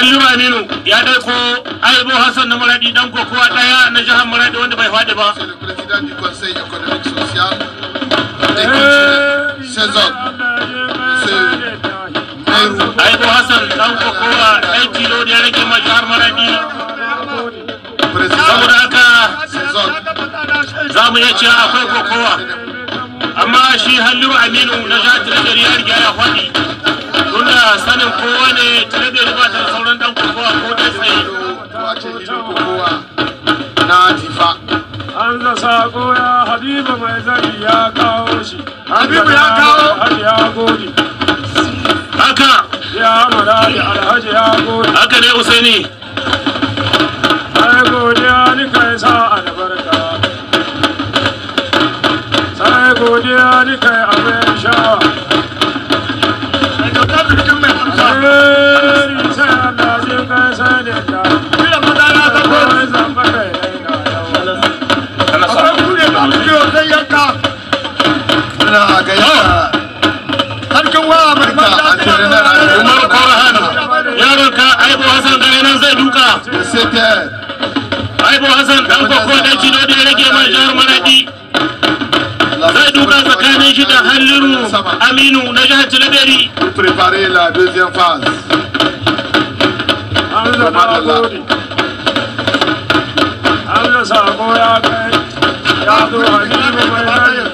Halliru Aminu ya dauko Aibo Hassan na Maradi, dan kokowa daya na jihar Maradi wanda bai faɗi ba. C'est le président du Conseil économique, social et culturel, CESOC, monsieur Meirou. Aibo Hassan dan kokowa ɗan tilo da ya rage ma jihar Maradi. Président Saboda haka CESOC. za mu iya cewa akwai kokowa, amma shi Halliru Aminu na jihar Tilaberi ya riga ya faɗi, tunda sanin kowa ne Tilaberi ba ta da sauran dan kokowa ko da tsaye. Ko a ce hilin kokowa na Difa. An za sako ya Habibu mai zari ya kawo shi. Habibu ya kawo. Alhaji ya gode. Haka. Ya Maradi Alhaji ya gode. Haka ne, Usaini. Sai godiya ni kai sa albarka. Sai godiya ni kai abin sha'awa. Alheri sai Allah jin kai sai da ta. Kawai zamba kai raina yawa. Muna gayyata Sarkin wa mai duka entraîneur Umar Korahan, yaron ka Aibo Hassan ga nan zai duka. de 7 heures. Aibo Hassan dan kokowa dan tilo da ya rage ma jihar Maradi zai duka tsakanin shi da Halliru Aminu na jihar Tilaberi. Pour préparer la deuxième phase. Hamza na gode. Hamza sako ya kai. Ya zo Habibu mai zari.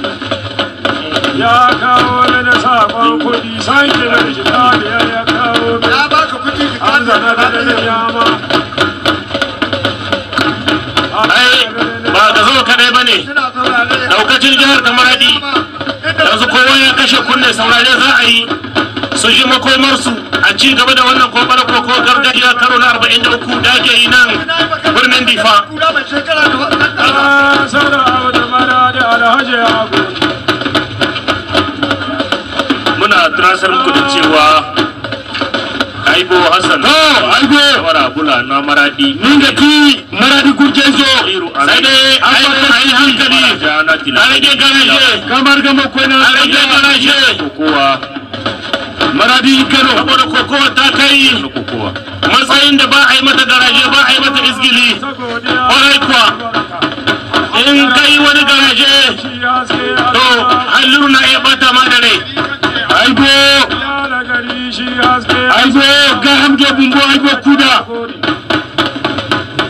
Ya kawo mini sakon kuɗi san kilo shi biyar ya kawo mini. Ya baka kuɗi ka. Hamza na birnin yama. Ai ba ga zo kadai bane, daukacin jihar ta Maradi yanzu kowa ya kashe kunne, saurare za a yi su ji makomarsu a ci gaba da wannan kokarin koko gargajiya karo na 43 da ake yi nan birnin Difa. Kura mai shekara da Sada Abu Maradi Alhaji ya gode. Muna tunasar muku da cewa Aibo Hassan To Aibo Shawara Bula na Maradi Ninga ti Maradi Gurjezo, sai dai a yi hankali a rage garaje Kamar gama kwana. A rage garaje. Kokowa. Maradi Kano. Saboda kokowa ta kai Na kokowa. matsayin da ba a yi mata garaje, ba a yi mata izgili. Ta godiya. Kwarai kuwa, in kai wani garaje Shi ya sai to Halliru na iya bata ma da rai. Aibo. Ya da gari shi haske. Aibo ga hamje bumbo Aibo kuda. Gode.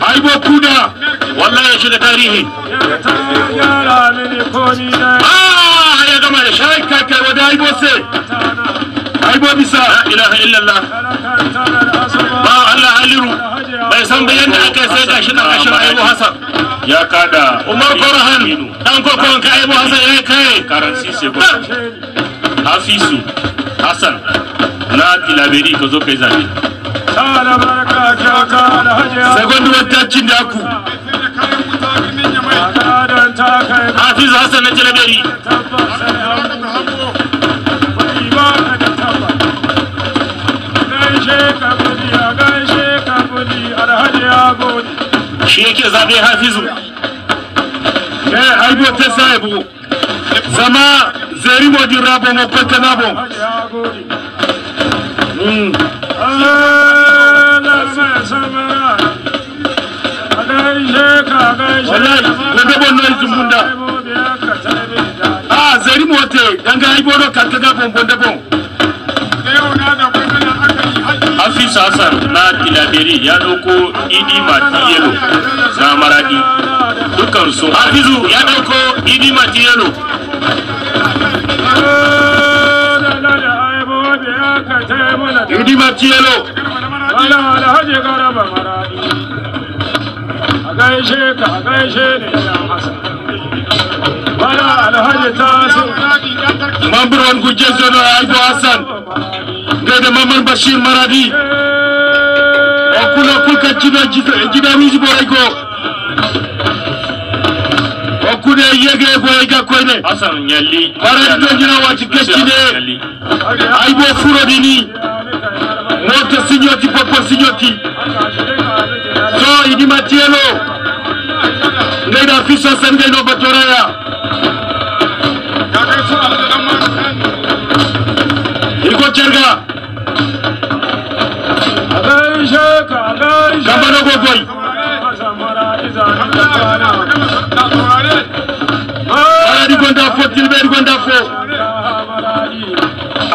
Aibo kuda. Wallahi ya shiga tarihi. Ya ta gyara mini komi na. Ah, ya gama da shi. Kai kai kai wada Aibo se. Tana. Aibo bisa. La ilaha illallah. Talakan tanar asuba. Ba Allah, Halliru bai san ba yadda aka yi sai gashi karkashin Aibo Hassan. Ya kada Umar Korahan Aminu. dan kokon ka Aibo Hassan ya kai. Karansi seconde. Hafizu Hassan na Tilaberi, ka zo kai zabe. Sada barka kyauta Alhaji ya. Seconde wata cin da ku. Gadon ta kai Hafizu Hassan na Tilaberi. tabbas sai an kuɗi ba ka da tabbas. Gaishe ka kuɗi a gaishe ka kuɗi Alhaji ya gode. Shi yake zabe Hafizu. Eh Aibo te saibu. Zama zeri mo di rabo mo kwenta nabo. Alhaji ya gode. Allah mai samara. A gaishe ka gaishe. Wallahi, gobe bon no zumbunda. Ka tarbi daɗi. Ah zeri mo te danga Aibo no kankaga bon bon de bon. Hafizu Hassan na Tilaberi ya dauko Idi Mati Yelo na Maradi. Dukkan su Hafizu ya dauko Idi Matiyelo. Idi Matielo. Wala Alhaji Garba Maradi. A gaishe ka a gaishe ne yan Hassan. Wala Alhaji Tasu. Membre on Gurjezo no Aibo Hassan. Ngede Maman Bashir Maradi. O kula kulka jida jida ruji boray go. O kude yege boray ga koyne. Hassan Yalli. Maradi to jina wati kecine. Yalli. Aibo furo dini. Mota signoti popo signoti. So Idi Matielo. Ngede Hafiz Hassan ngede no batoraya. Iko cerga. A gaishe gonda fo, Tilaberi gonda fo.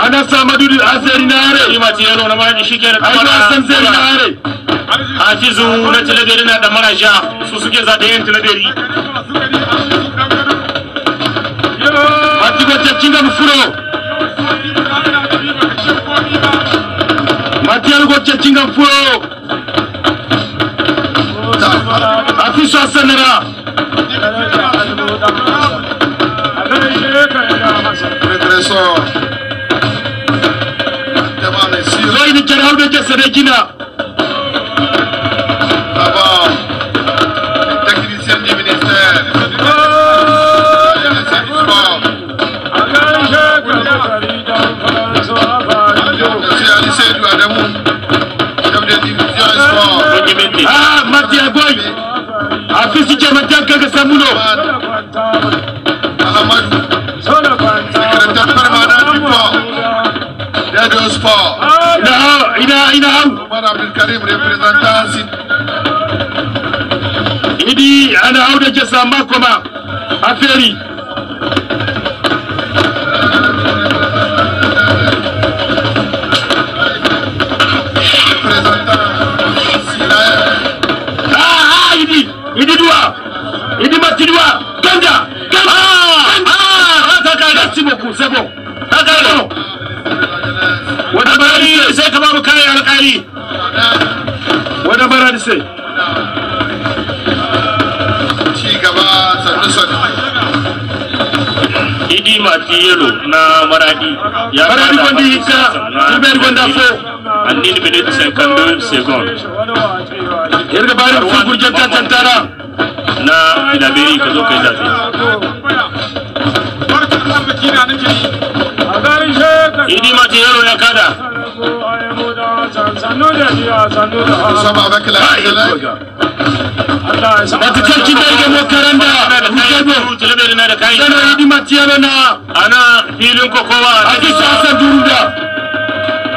Ana Samadu Azeri na are. Idi Matiyalo na Maradi shi ke da Aibo Hassan Zeri na are. Hafizu na Tilaberi na da maraja su suke zaɓe yan Tilaberi. Mati gote cinga mufuro. Matiyalo gote cinga mufuro. Hafizu Hassan nara. Redressons devant les cieux. Zoyi ni jara hawde jesse gina. D'abord, les techniciens du ministère de la du sport. Monsieur Ali Seydou Adamou, chef de division sport. Ah, Matia Boy. Hafizu ce Matia kaga Samuno. Mahamadou, secrétaire permanent du port, d'aide au sport. Ina ina ina hau. Omar Abdelkarim, représentant Idi ana hau da jessa makoma. Aferi. Représentant Sinaer. Ah, ah, Idi. Idi duwa. Idi Mati duwa. Ganda. Ganda. Ah, ah, merci beaucoup, c'est bon. Bon. Wada Alƙali sai ka babu kayan alƙali. Wada baradi sai. Ci gaba sannu sannu. Idi Matiyalo na Maradi ya Maradi kada gondi Hafizu hikka, Hassan na Tilaberi gonda fo. En 1 minute 52 secondes. Yarga bari fu gurjanta tantara. Na Tilaberi ka zo kai zaɓe. Idi Matiyalo ya kada. Nous sommes avec la jeunesse. Mati kalki berge mo karanda. Na da kayan Rujebo. biyu, Tilaberi na da kayan Sana biyu. Idi Matiyalo na Ana filin kokowa. Hafizu Hassan Duruda.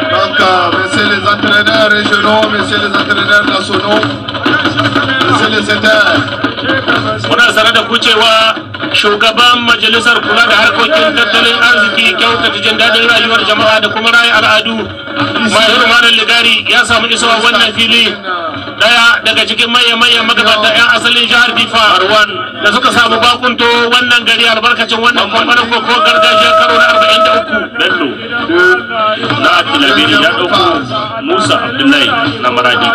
Donc, messieurs les entraîneurs régionaux, messieurs les entraîneurs nationaux, messieurs les aideurs, Muna sanar da ku cewa shugaban majalisar kula da harkokin tattalin arziki, kyautata jin daɗin rayuwar jama'a da kuma raya al'adu, Mahiru Malam Ligari, ya samu isowa wannan fili, daya daga cikin manyan magabata 'yan asalin jihar Difa Marwan da suka samu bakunto wannan gari albarkacin wannan kwamfanin koko gargajiya karo na 43. Bello na Tilaberi ya ɗauko Musa Abdullahi na Maradi.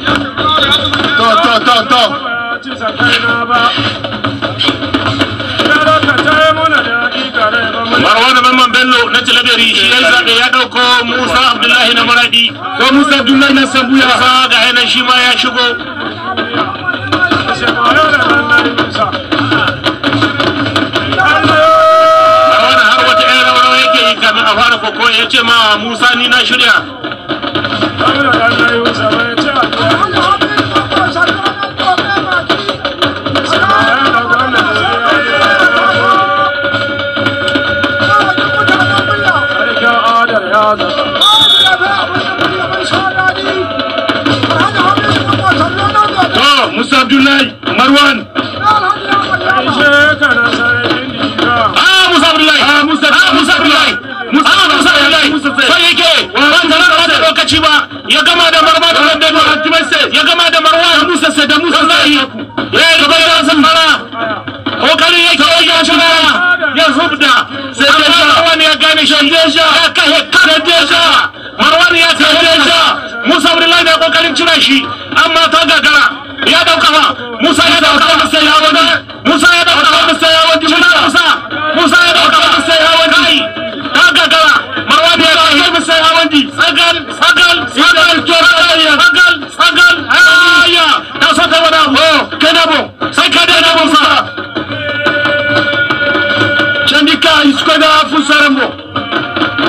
To, to, to, to. Marwan Mamman Bello na Tilaberi shi ya yi zaɓe, ya ɗauko Musa Abdullahi na Maradi. Ko Musa Abdullahi na Sambuya. Musa ga yanan shi ma ya shigo. Marwan har wata 'yan rawa yake yi kamin a fara koko, ya ce ma Musa ni na shirya. To Musa Abdullahi Marwan. Ah, Musa Abdullahi. Ah, Musa. Ah, Musa Abdullahi. Musa. Ah, Musa Abdullahi. Musa sai. Sai yake ba tare da bata lokaci ba ya gama da Marwan da Bello. Ya gama da Marwan. Musa sai da Musa Wallahi sai. ya riga ya san fara. Kokarin yake ya shiga ya zubda. Sai Amma Deja. Marwan ya gane shi. Deja. Ya kahe kan Deja. Marwan ya kahe Deja. Musa Abdullahi na kokarin cira shi amma ta gagara. Ya dauka fa. Musa ya dauka. Musa ya wani. Musa ya dauka. Musa ya wani. Cira Musa. Musa ya dauka. Musa ya wani. Kai. Ta gagara. Marwan ya kahe. Musa ya wani. Sagal, sagal, sagal, sagal, sagal, aya. Ta so ta wani abu. Kenabo. Sai ka daina Musa. Candika iskoga fusarambo.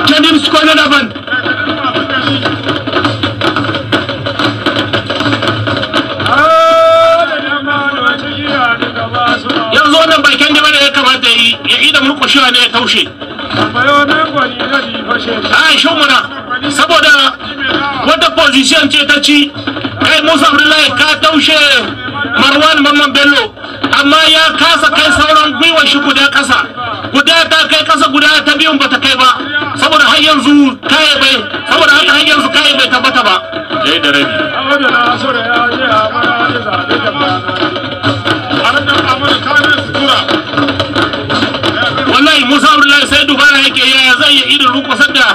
Candi iskoga daban. Yanzu wannan bakin gaba da ya kamata yi ya ida murƙushewa ne ya taushe. A shi muna saboda Opposition ce ta ci. Kai Musa Abdullahi ka taushe Marwan Mamman Bello, amma ya kasa kai sauran gwiwar shi guda kasa. Guda ta kai kasa, guda ta biyun bata kai ba, saboda har yanzu kai bai, saboda haka har yanzu kai bai tabbata ba. 1:30. Wallahi Musa Abdullahi sai dubara yake, yaya zai yi irin rukusar da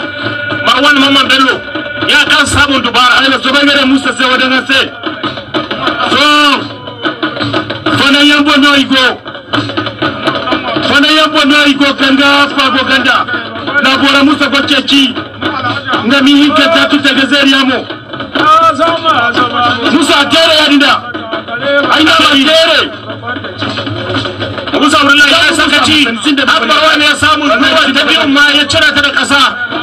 Marwan Mamman Bello, ya kasa samun dubara. Aina so bangare Musa sai wadana sai so fana yambo no igo, fana yambo no igo kanga fa ganda na bora Musa ko ceci nga mi hinka ta tuta gazeri amo Musa tere yadinda aina ma tere. Musa Abdullahi ya sakaci har Marwan ya samu gwiwa ta biyun ma ya cire ta da ƙasa.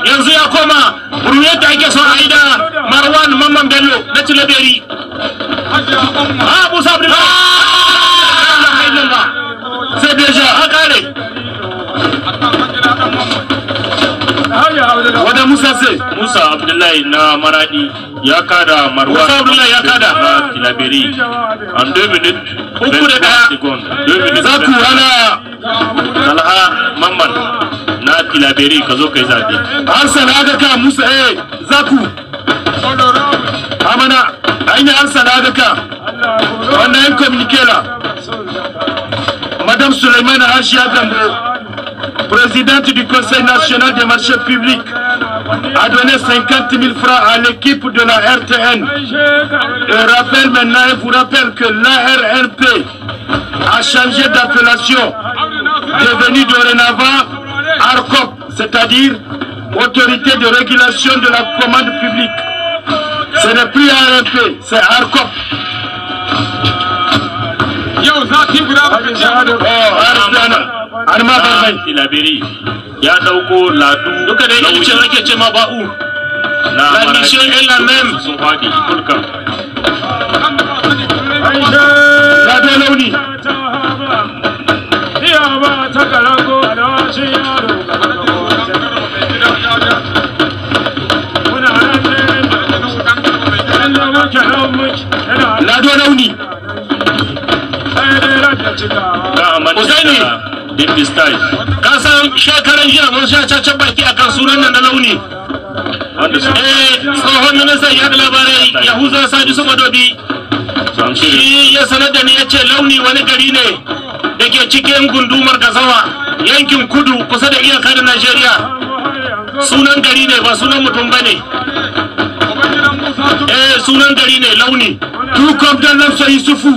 Yanzu ya koma ruyar da ake son a yi da Marwan Mamman Bello na Tilaberi. Ah, Musa Abdullahi c'est déjà ha kare. Wada Musa sai Musa Abdullahi na Maradi ya kada Marwan. Musa Abdullahi ya kada. Na Tilaberi en 2 minutes 3:01. Secondes. 2 minutes. Za ku hana. Talha Mamman na Tilaberi, ka zo kai zabe. Arsenal aka ka Musa zaku amana aina Arsenal aka ka. On a un communiqué là. Madame Souleymane Hachia Gambo, présidente du Conseil national des marchés publics, a donné 50 000 francs à l'équipe de la RTN. Et rappelle maintenant, et vous rappelle que l'ARNP a changé d'appellation, devenue dorénavant ARCOP, c'est-à-dire Autorité de régulation de la commande publique. Ce n'est plus ARNP, c'est ARCOP. Oh, RTN, Arma Na Barmai. Tilaberi ya dauko Ladu Duka dai Lauli ilcin ake ce ma ba'u. na La Maradi. mission est la même. Sun faɗi kulkan. Lado Launi, Lado Launi, Ka amanta Usaini. da Dimbi Style Ka san shekaran jiya mun sha cacan baki akan sunan nan na Launi. wanda su Tsohon ministan yaɗa labarai Yahuza Sadisu Madobi su amshi da shi ya sanar da ni, ya ce Launi wani gari ne da ke cikin gundumar Gazawa, yankin kudu kusa da iyaka da Najeriya. Sunan gari ne, ba sunan mutum ba ne. Sunan gari ne Launi. Tout comme dans l'Amsa Youssoufou.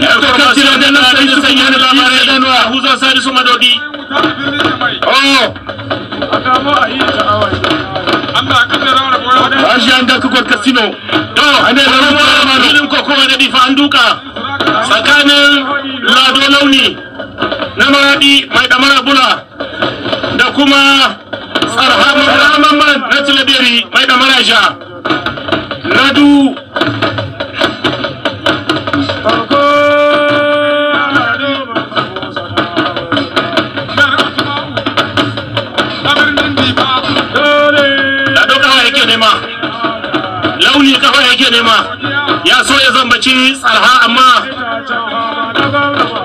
Information da ministan yaɗa labarai Yahuza Sadisu Madobi. Oh, Rajan da Kukor Casino. To, Ane kuma Launi. filin kokowa na Difa an duka tsakanin Lado Launi na Maradi mai damara bula da kuma Tsarha Mamman na Tilaberi mai damara ja. Ladu Lado kawa yake nema, Launi kawa yake nema, ya so ya zambaci Tsarha, amma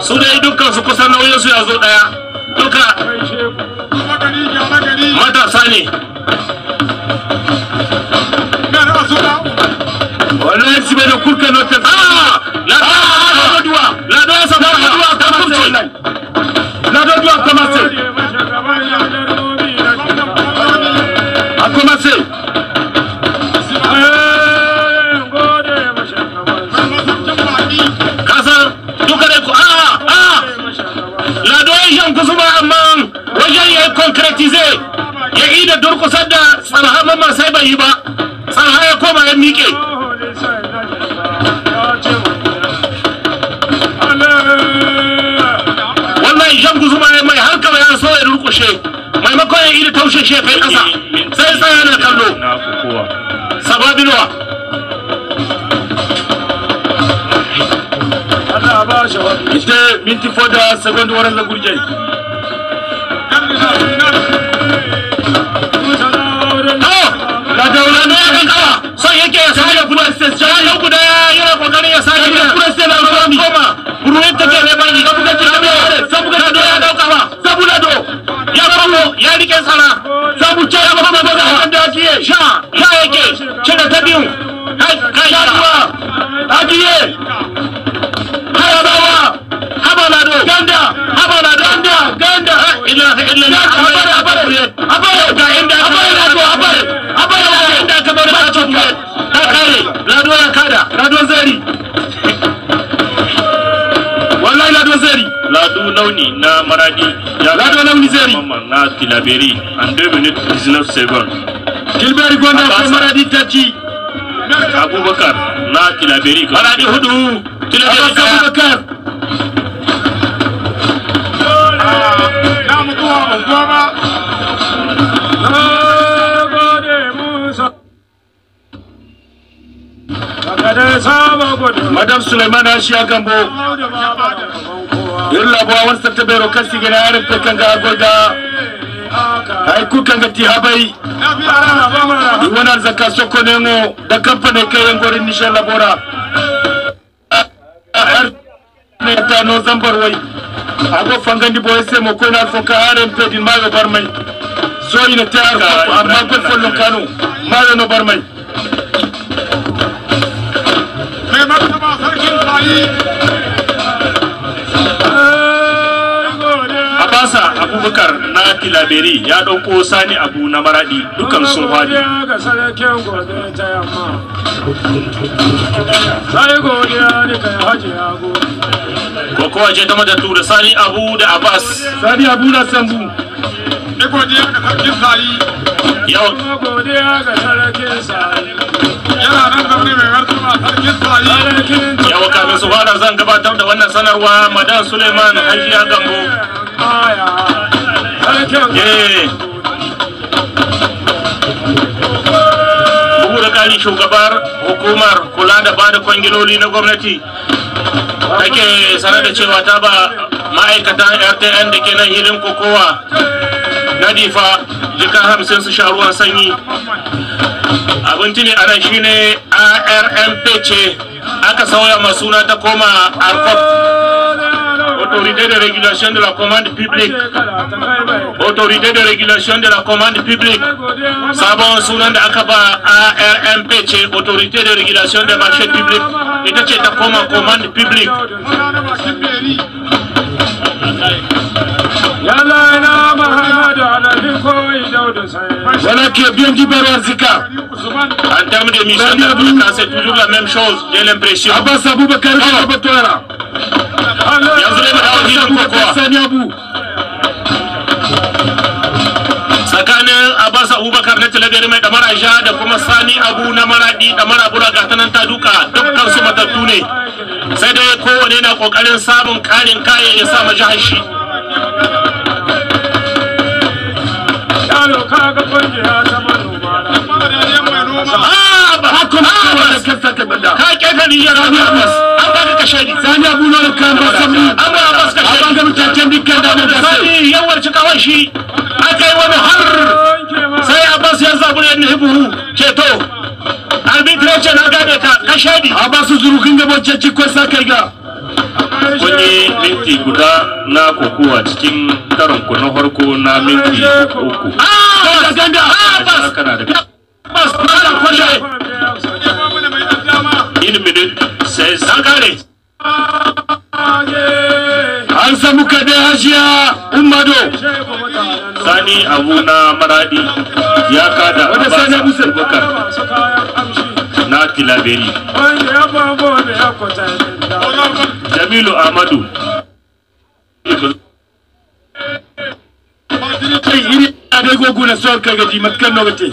su dai dukkan su kusan nauyinsu ya zo daya, duka matasa ne. Wallahi si bai da kurka no ta. Ah! Lado Lado Dua. Lado ya samu Lado Dua ta commencé kubce. wallahi. Lado Dua commencé. A commencé. Kasan duka dai ku a Lado ya shan kusuma, amma wajen ya yi concretize ya yi da durkusar da Tsarha Mamman sai bai yi ba. Tsarha ya koma ya miƙe. Wallahi shan kusuma ya mai har kawai ya so ya durkushe, maimakon ya yi da taushe shi ya kai ƙasa, sai tsaya na kallo. Na kokowa. Sababilwa. Ite minti foda seconde waran la gurjai. To, Lado ya ga kawa son yake ya sake ya guda yana kokarin ya sake koma ruwan take ne bai Lado ya dauka Sabu Lado ya kawo ya rike tsara Sabu ce ya ba ba da akiye sha sha yake cire ta biyu kai Shaduwa akiye Harabawa haba Lado Ganda haba Lado Ganda Ganda ilaha illallah Abare abare abare ga inda abare Lado abare abare ga inda aka bari ta ci ta kare Lado ya kada Lado Zeri wallahi Lado Zeri Lado Launi na Maradi ya Lado Launi Zeri Mamman na Tilaberi en 2 minutes 19 secondes. Gilbert Gonda ko Maradi ta ci Abubakar na Tilaberi Maradi hudu Tilaberi Abbas Abubakar Na mutuwa unguwa ba. Madam Suleiman Hashiya Gambo Irla bo awar sarta bero kasi gina yarin pekan ga agorga haiku kan ga tihabai iwana zaka soko nengo da kamfane kayan gorin nishan labora har ne ta no zambar wai ago fangandi bo ese mo ko na foka haren pedin maga barmai so ina ta amma ko follo kanu maga no barmai Mai martaba sarkin sayi. Abasa Abubakar na Tilaberi ya ɗauko Sani Abu na Maradi dukan sun hwadi. Kokowa ce ta matattu da Sani Abu da Abbas. Sani Abu na Sambu. Ni godiya ga sarkin sayi. Yau. Yana nan zaune mai martaba sarkin sayi. Yau kamin su fara zan gabatar da wannan sanarwa Madan Suleiman Hajiya Gambo. Bugu da ƙari shugabar hukumar kula da bada kwangiloli na gwamnati take sanar da cewa ta ba ma'aikatan RTN da ke nan hilin kokowa na difa jika 50 su sha ruwan sanyi. Abinci ne a nan shine ARMP ce aka sauya ma suna ta koma ARCOP, Autorité de régulation de la commande publique. Autorité de régulation de la commande publique. Sabon sunan da aka ba ARMP ce Autorité de régulation des marchés publics. Ita ce ta koma commande publique. Voilà qui est bien dit par Arzika. En termes de mission d'Afrique, c'est toujours la même chose, j'ai l'impression. Abbas Abubakar Abattoir. Yanzu dai mu dawo filin kokowa. Sani Abu. Tsakanin Abbas Abubakar na Tilaberi mai damara ja da kuma Sani Abu na Maradi damara bura ga tanan ta duka dukkan su matattu ne. Sai dai kowane na kokarin samun karin kayan ya sa ma jihar shi. Ka keta Nijar Abbas, an baka kashe ni. Sani Abu na kan ba Sabu. An ba Abbas kashe An ga mutanen dukkan da mun Sani yawar cikawar shi aka yi wani har sai Abbas ya zabu ne ni buhu ceto. Arbitre ce na gane ka kashe ni. Abbas zuru kin ga bocce ci ko sa kai ga. Kun yi minti guda na kokowa cikin karon ku na farko na minti uku. Ganda ganda Abbas Kana da Abbas na kwashe. 1 minute 16 An kare. An samu kade Hajiya Ummado. Sani Abu na Maradi ya kada Wanda Abbas Sani Abu sai- Abubakar na Tilaberi. Jamilu Ahmadu Kai iri a dai gogu na son kai gaji matkan lokaci.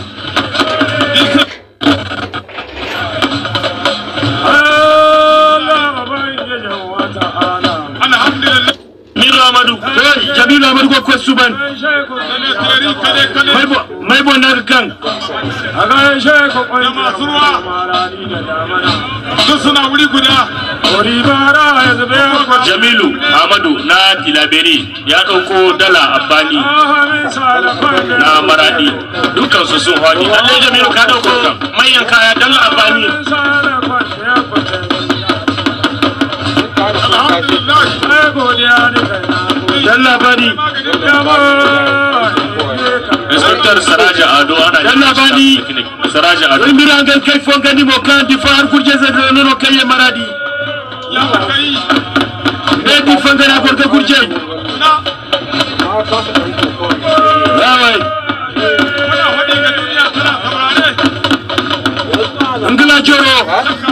Alhamdulillah. Miro Amadu. Jamilu Ahmadu ko ko suban. Kare kare kare. Mai bo Mai bona kan. A gaishe ku Da masu ruwa. Maradi da damana. Duk suna wuri guda. Kori bara ya zube ku. Jamilu Ahmadu na Tilaberi ya ɗauko Dala Abbani Ahamin sa da kwande. na Maradi, dukkansu sun haɗi. Lalle Jamilu ka ɗauko manyan kaya, Dalla Abbani. Sa da kwande ya kwace. Alhamdulillah. Ai godiya ni kai na gode. Dalla Bani. Yabo. Inspector Saraja Ado ana Dalla Bani. Saraja Ado. Imbira ngal kai fo gani mo kan di far kurje ze nono kai Maradi. Ya kai. Ne di fangana gorga kurje. Na. Yawai. Muna faɗi ga duniya tana saurare. Ngila joro.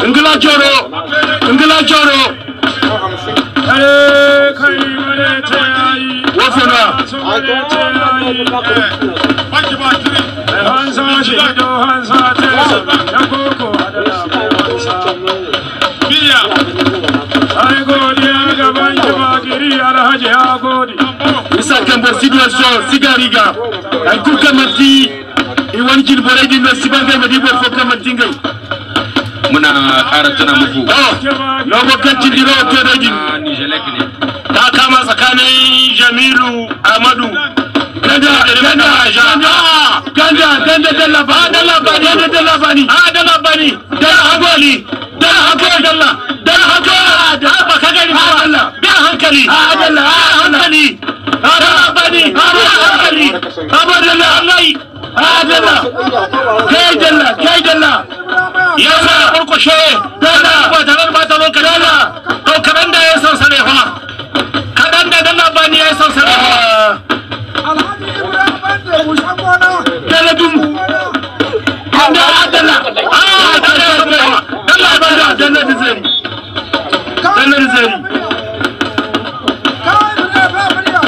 Ngila joro. Ngila joro. Kare kai mare ta yayi. Wafona. Su mare ta yayi. Banki ba tiri. Mai hansa shi do hansa ta ya koko adala mai hansa. Biya. Ai godiya ga banki bakiri alhaji ya gode. Isa kambo situation sigariga. Ay kuka mati. Iwan jin boray di no sibanga madi bor fo kamanti ngai. Muna ƙara tuna muku Oh, logo kan cindiro to dajin. na Nijelek ne. Ta kama tsakanin Jamilu Ahmadu. Ganda ganda ganda ganda ganda dalla ba dalla ba ganda dalla bani. A Dalla Bani. Dalla hagoli. Dalla hagoli dalla. Dalla hagoli. Da ba ka gani ba. Dalla. Bi a hankali. A dalla. Bi a hankali. Dalla Bani. Bi a hankali. Aba dalla. Wallahi. A dalla. Kai dalla kai dalla. Ya sa kurkushe. Dalla. Ba tare da bata lokaci. Dalla. To kadan da ya sansane fa. Kadan da Dalla Bani ya sansane fa. Alhaji Ibrahim Bande Mushan Gona. Dalla dum. Ganda dalla. Ah, Dalla ya sansane fa. Dalla Bani. Dalla dalla dizeri. Dalla dizeri. Kai murya ba murya.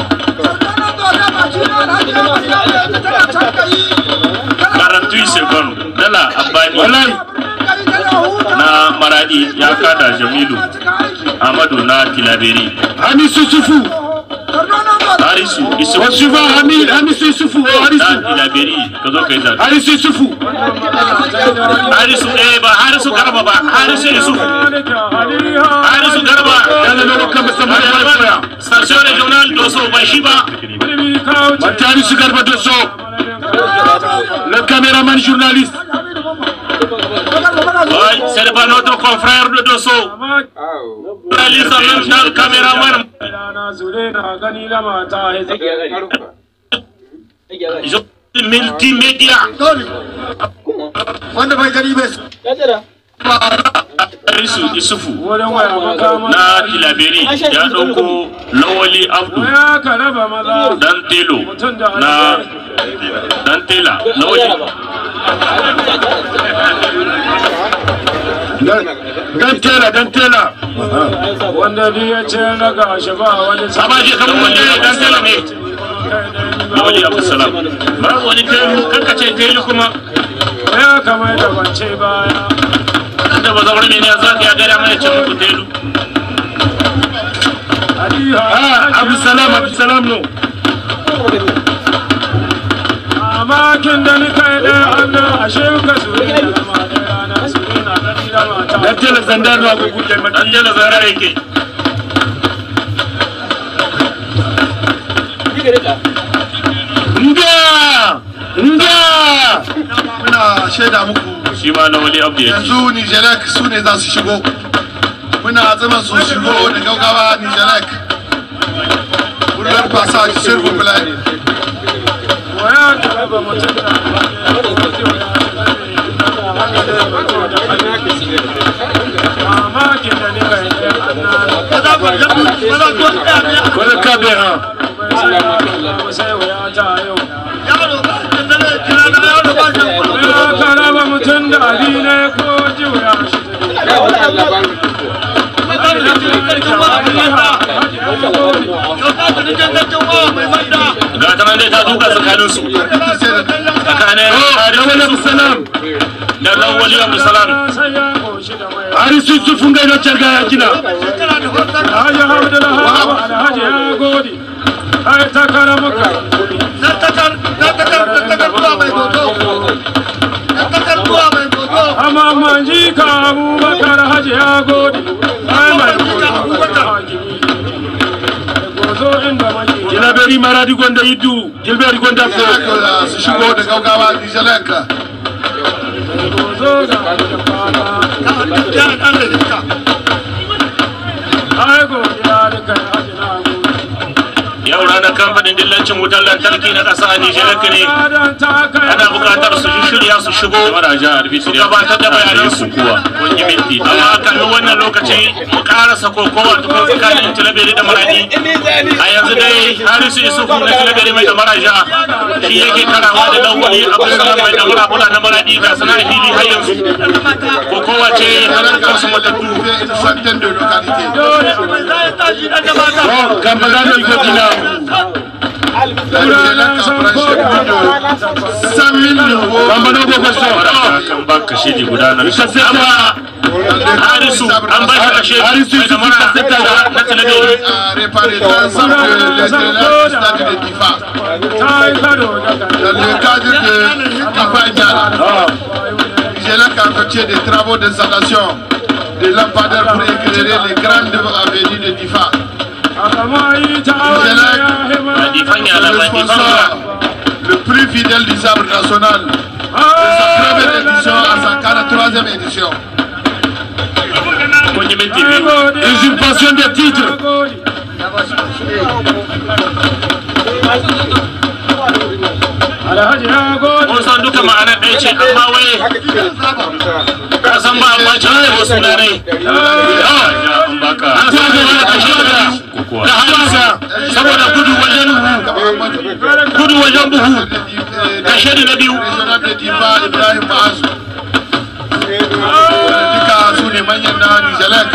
Sardauna to da baki na Alhaji Ahmad ya mai tana can kai. 48 secondes, Dala Abbani Wallahi. na Maradi ya kada Jamilu Ahmadu na Tilaberi. Hamisu Sufu. Harisu Isufu Wasu ba Hamid Hamisu Yusufu oh na Harisu. Tilaberi, ka zo ka yi zaɓe. Harisu Yusufu. Harisu eh ba Harisu Garba ba, Harisu Yusuf. Harisu Garba. Dalla logo kan musamman ya. Station regional Doso ba shi ba. Mati Harisu Garba Doso. Le caméraman journaliste. Ouais, c'est pas notre confrère de Doso. Journaliste en même temps, caméraman. Multimédia. Wanda bai gani bai Harisu Isufu na Tilaberi ya ɗauko Lawali Abdu dan Telo na dan Tela Lawali. Dan tela dan tela. Wanda duk ya ce raga shi ba wani Abaje kamar wanda ya dan Tela ne. Lawali Abdulsalam. Babu wani telu, karka ce telu kuma. Ya kamar da kwance baya. Da ba zaure ne za ka ya gada mai ce muku telu. Ah, Abdulsalam Abdulsalam no. Mamakin da ni kai da Allah ashe ka sure da mata rana sure na gani da mata. Dan tela zandar no abu guje mati. Dan Tela zara yake. Nga! Nga! Muna shaida muku Shi ma Lawali Abdu ya ci. yanzu Nijelek su ne za su shigo. Muna zaman su shigo da gaugawa Nijelek. Pour leur passage, s'il vous plaît. Waya ka raba mutum da mamakin da ni kai da Allah Wala kabera. sai wuya ta yau. Yaro ba shi dare kira na yaro ba shi. Ya ka raba mutum da abi ne ko ji wuya shi. Ga ta nan dai ta duka tsakanin su. Tsakanin Lawali Abdulsalam. da Lawali Abdulsalam. Sai ya koshi da mai. Harisu Yusufu ngai no charga ya kina. Alhaji Abdullahi Alhaji ya gode. Ai takara muka. Amma manji ka Abubakar Haji ya gode. Ai mai gozo inda maki. Tilaberi Maradi gonda Iddu, Gilbert gonda Fo. Su shigo da gaugawa Nijelek. Gozo ga kwana. Ai godiya da kai Haji na gode. Yau ranar kamfanin dillancin wutar lantarki na ƙasa a Nijar ne ana buƙatar su shirya su shigo su gabatar da bayanansu. Amma kafin wannan lokaci mu ƙarasa kokowa tukun tsakanin Tilaberi da Maradi. A yanzu dai Harisu Isufu na Tilaberi mai da Maraja shi yake karawa da Lawali Abdulsalam mai da Murabula na Maradi ga suna fili har yanzu. Kokowa ce har kansu matattu. Une centaine de localités. Bon, Kambagano Igodina. La Nijelek a branché plus de 5 000 nouveaux. Kambano Gogoso. Kan ba kashedi gudanar. Amma Harisu an ba shi kashe Harisu mai da Isufu Mara Kaseta. na Tilaberi. A réparé l'ensemble de l'éclairage du stade de Difa. Ta yi karo da kai. Dans le cadre de Difa Ndiala, Nijelek a effectué des travaux d'installation de lampadaires pour éclairer les grandes avenues de Difa. Amma yi ta aure ya hima. Ba difan yala Le ba difan sponsor ba. le plus fidèle du sabre national, de sa première édition à sa 43e édition. Kun yi minti biyu. Usurpation des titres. Alhaji ya gode. Mun san duka ma'anar ɗaya ce amma wai ka san ba amma can da wasu larai. An baka An san da wani kashe kokowa. da Harisu saboda gudu wajen gudu wajen buhu kashe da na biyu. Régional de Difa, Ibrahim Maazu. Duka su ne manyan na Nijelek.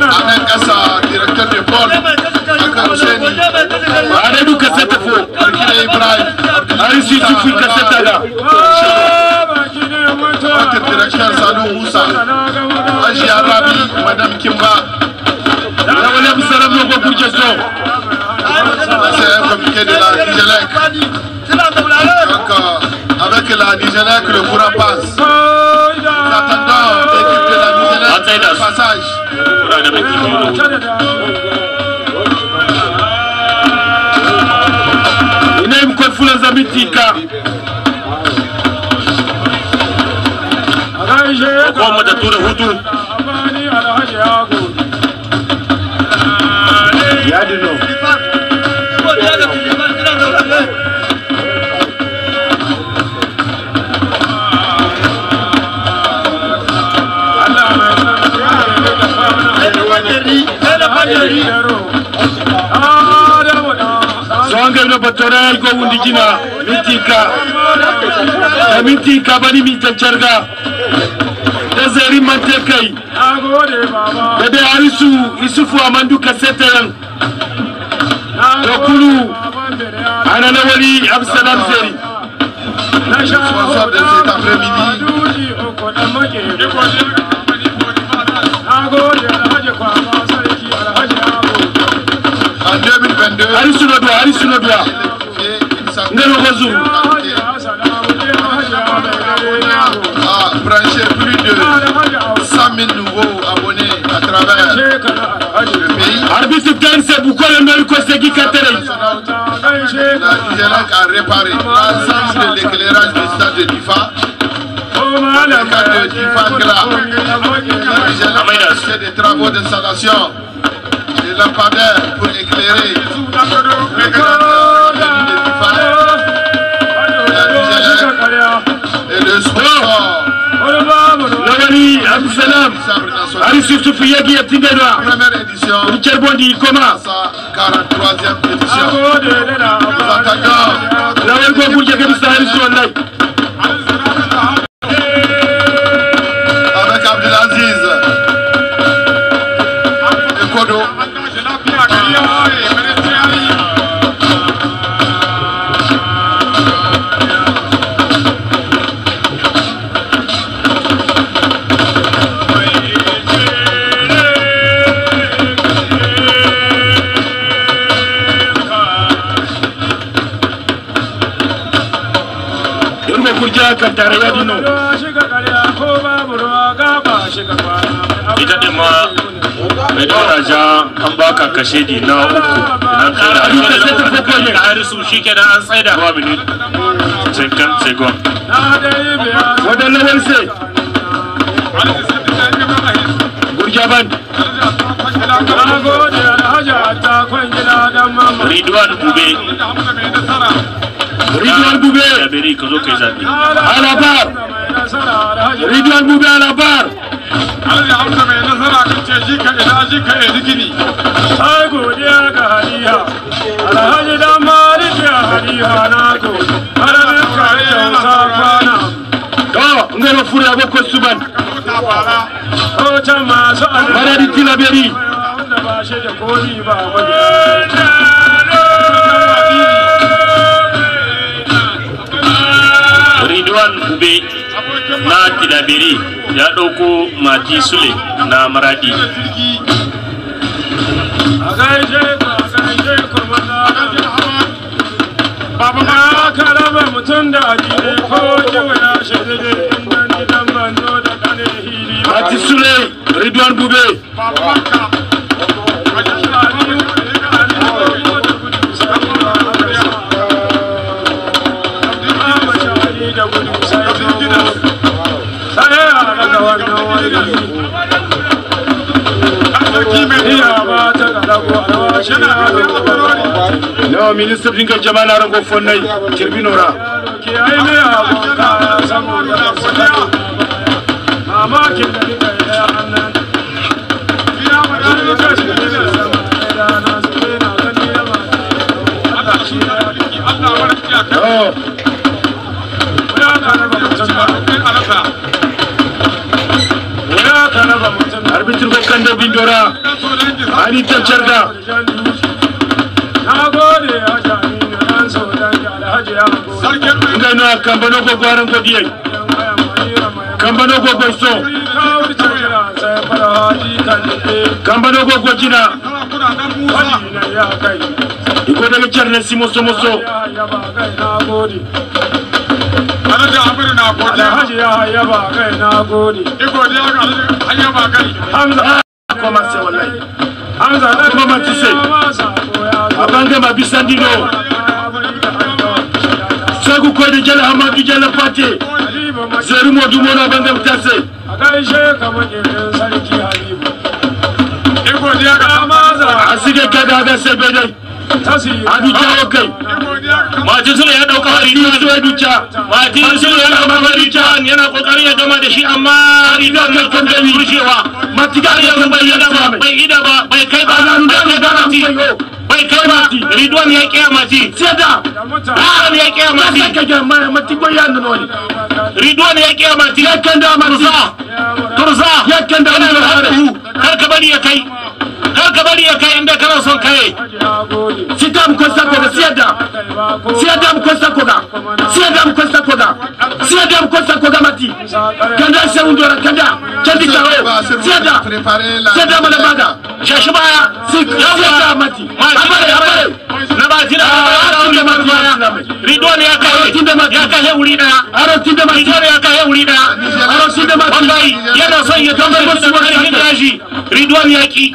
A nan ƙasa directeur de pôle, Akan Hussaini, Aredu Kaseta Fo. Barkida Ibrahim, Harisu Isufu Kaseta ga. Notre directeur Salou Moussa, Hajiya Rabi, Madame Kimba. Lawali Abdulsalam Logo Gourjeso. C'est un communiqué de la Nigelec. Donc, avec la Nigelec, le courant passe. Nous attendons l'équipe de la Nigelec au passage. Kuna da minti biyu da hudu. Ina yi mkwe fula za mitika. Kokowar matattu da hutu. Yadino. Songa no batora ko wundi jina mitika. Da mitika bani mita charga. Da zeri mante kai. Da dai Harisu Isufu Amandu Kaseta yan. Da kulu ana Lawali Abdulsalam Zeri. Le sponsor de cet après-midi, en 2022, Harisu no doa, Harisu no doa. électrifié une centaine Ngelo Gozu. de localités, a branché plus de 100 000 nouveaux abonnés à travers le pays. Arbitre Tense Bukole Mberi ko segi katere. La Nigelec a réparé l'ensemble de l'éclairage du stade de Difa. Dans le cadre de Difa Gla, la Nigelec a fait des travaux d'installation de lampadaires pour éclairer les grandes avenues de Difa. La Nigelec est le sponsor Lawali Abdulsalam. du sabre national. Harisu Isufu yagi yatingenwa. Première édition, Richard Bondi koma. sa 43e édition. Nous attendons Lawali ko gurje ke bisa Harisu wallahi. avec Abdelaziz et Kodo. kantara ya dino. Ita din ma mai daura ja an baka kashedi na uku na Kara kara 20 da harisu shikenan an tsaida. 3 minutes 50 secondes. Wadannan lawal se. Gurjaban. Ridwan Bube. Ridwan Bube. Tilaberi ka zo kai zabe. À la barre. Ridwan Bube à la barre. Alhaji Hamza mai nasara kan ce shi ka ina shi ka gini. Ai godiya ga Haliha. Alhaji dan Maliki Haliha na gode. Haramin kare kyauta kwana. To, ngero fure aboko suban. Hoton masu alheri. Maradi Tilaberi. Wanda ba shi da komi ba wani. Ridwan Bube na Tilaberi ya ɗauko Mati Sule na Maradi. A gaishe ku, a gaishe ku maza. Baba ma ka raba mutum da addini ko kiwo ya shirye inda ni dan banzo da kane hili. Mati Sule, Ridwan Bube. No, ministre dinga jamana rango fonnay kirbinora. No. Arbitre ko kande bindora. Ani tancarda. Ngano kambano ko gwaran ko diyai. Kambano ko goiso. Kambano ko gojina. Iko daga charne simoso moso. Alhaji Amiru na godiya. Alhaji ya yaba kai na gode. Iko godiya ga Alhaji yaba kai. Hamza kuma sai wallahi. Hamza kuma matise. Abanga mabisandino. Sagu ko de jala Hamadu jala Fate. Zeru modu mona banga mutase. A gaishe ka makirin sarki Habibu. Iko godiya ga Amaza. Asige kada ga sebede. Adu jawo kai. Mati Sule ya dauka Ridwan. Mati Sule ya dauka Ridwan yana kokarin ya gama da shi amma Ridwan ya kan gani rushewa. Mati ga ya bai ida ba bai ida ba bai kai ba bai kai ba Ridwan ya kiya Mati. Seda. Ridwan ya kiya Mati. Mati ko ya noni. Ridwan ya kiya Mati. Ya kanda Mati. Turza. Ya kanda Mati. Kar ka bari ya kai. Kar ka bari ya kai inda kana son kai. Sidam ko sako siyada. Siyadam ko sako ga. Siyadam ko sako ga. Siyadam ko sako ga Mati. Kanda se undora kanda. Kandi tawo. Siyada. Siyada mala baga. Shashi baya. Siyada Mati. Abare abare. Na ba jira. Ridwan ya kai. Ya kai wuri daya. Aro tinda Mati. Ridwan ya kai wuri daya. Aro tinda Mati. Wallahi yana son ya tambaye su wani daji. Ridwan ya ki.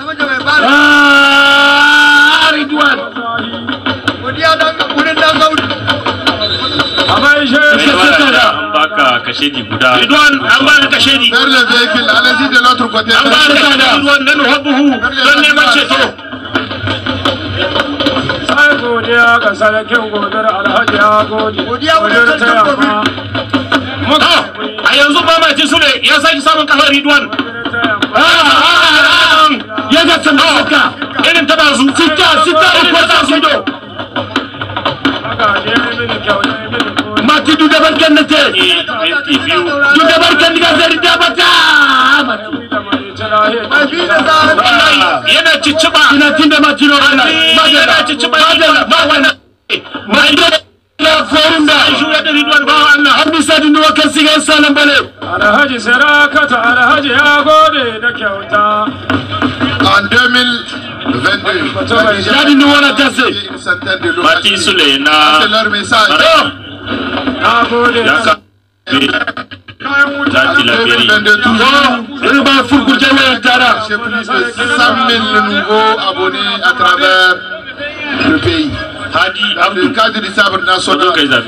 Ah Ridwan. An baka kashedi guda. Ridwan an baka kashedi. Vers le véhicule, allez-y de l'autre côté. An baka kashedi Ridwan nan hubbuhu don neman ceto. Sai godiya ga sarkin godar Alhaji ya gode. Godiya ta yamma. A yanzu ba Mati Sule ya sake samun kafar Ridwan. Ya ga saka. Irin ta bazu. Sita sita ko ta sido. Mati du dabar kan nate. Du dabar kan diga zari da bata. Wallahi yana cicciba. Ina tinda Mati no wallahi. Yana cicciba. Ma wala. Ma ida forunda. Shuya da Ridwan ba Allah. Har bisa dinno kan siga sanan bale. Alhaji Sarakata Alhaji ya gode da kyauta. En 2022, Jadi nu wala tase. une centaine de Mati localités. Sule na C'est leur message. Na gode. Ya Na Tilaberi. 2022 toujours. Irba furgurje wayar tara. J'ai plus de 100 000 nouveaux abonnés à travers le pays. Hadi Dans le Abdou. cadre du sabre Zo national, kai zabe.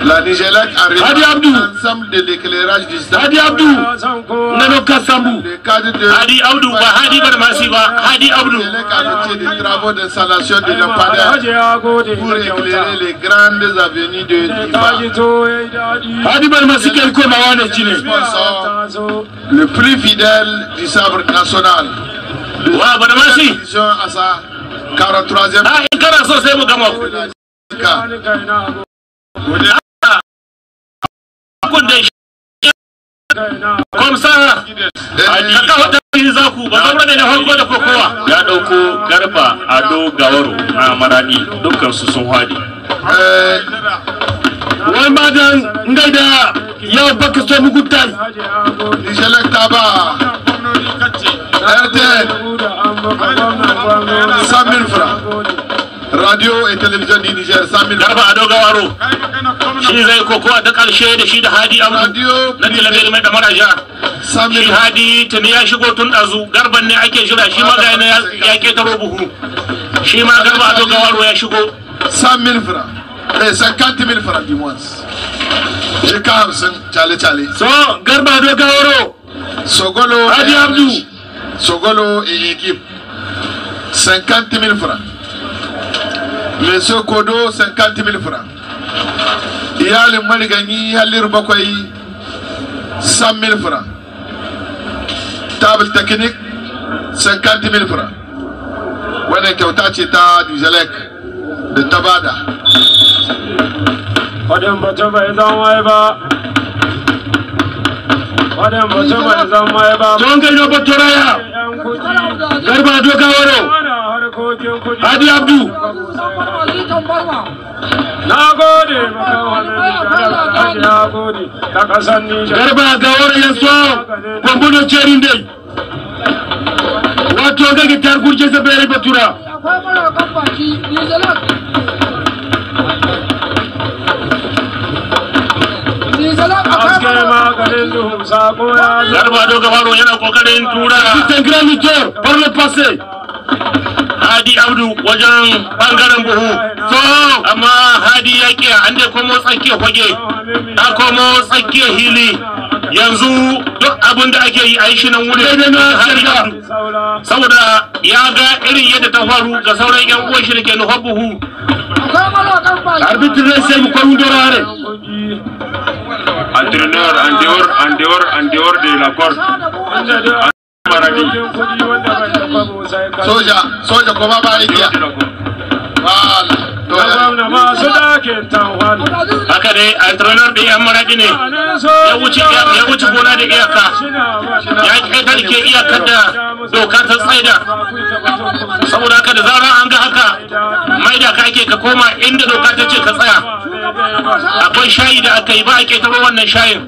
la Nigélec a Hadi réparé Abdou. l'ensemble de l'éclairage du stade. Hadi Abdou. Ya san kowa. Nano Kasambu. Le cadre de Hadi Abdu ba Hadi Badamasi ba, Hadi Abdu. La Nigélec a effectué des travaux d'installation de lampadaires Alhaji ya gode pour da kyauta. éclairer les grandes avenues de Ta Difa. ji to ya yi daɗi. Hadi Badamasi ke ko mawane cine. Sponsor Ta zo. le plus fidèle du sabre national. Wa Badamasi, Télévision à sa 43e a in kana so sai mu gama ku. Ni kai na gode. Kun da shi Kai na komsa Et ka kawo tarihi za ku ba zaura ne da farko da kokowa. Ya ɗauko Garba Ado Gawaro na Maradi, dukkansu sun hwadi. Wai madan ngai da ya baka so muguntai. Alhaji ya gode. Nigélec Tabac, RTN, Da an baka gwamnan gwamnoni. 100 000 francs. Radio et télévision du Niger, 100 000 francs. Garba Ado Gawaro shi zai kokowa ta karshe da shi da Hadi Abdu Radio na Tilaberi mai damara ja. 100 000 Shi francs. Hadi tuni ya shigo tun ɗazu, Garban ne ake jira shi ma ga yana ya ketaro buhu. Shi ma Garba Ado Gawaro ya shigo. 100 000 francs. Eh, 50 000 francs du moins. Jika hamsin, chale chale. So Garba do Gawaro. Sogolo Hadi et Abdou. Sogolo et équipe. 50 000 francs. Monsieur Kodo, 50 000 francs. Iyalin mariganyi Halliru Bakwai, 100 000 francs. Table technique, 50 000 francs. Wannan kyauta ce ta Nijalek da ta bada. Wadin batu bai zan wai ba. Wadin batu bai zan wai ba. Don ngai no Batoraya. Yan kuɗi. Garba do Gawaro. Ana harkokin kuɗi. Hadi Abdu. Na gode maka wani Alhaji ya gode ta ƙasar Nijar. Garba Gawaro ya so kwambuno cerin dai. Wato ga gitar gurje zabere batura. Akwai marakan baki, Nijalak. Nijalak akwai Haske marakan maganin duhu sako ya zo. Garba Ado Gawaro yana kokarin tura C'est un grand lutteur par le passé. Hadi Abdu wajen bangaren buhu. So Amma Hadi ya kiya an dai komo tsakiyar fage. Ta komo tsakiyar hili. Yanzu duk abin da ake yi a yi shi nan wurin. Daidai na Hadi Garba. Abdu. Saura. Saboda ya ga irin yadda ta faru ga sauran 'yan uwan shi da ke nufar buhu. Akwai marakan baki. Arbitre ne sai mu kwambuno hare. Kuɗi. Entraîneur en dehors de la corde. Inda dai Maradi. harkokin kuɗi wanda bai da kwabo sai ka. Soja, soja kuma ba igiya. En dehors de la corde. Wala. To Na ya. gwamna masu ɗakin tanhwal. Haka dai entrepreneur ɗin 'yan maraɗi ne. Ya wuce gona da iyaka. Ya ƙetare iyakar da doka ta tsaida. Saboda haka da zarar an ga haka maida ka ake ka koma inda doka ta ce ka tsaya. Akwai shayi da aka yi ba a ƙetaro wannan shayin.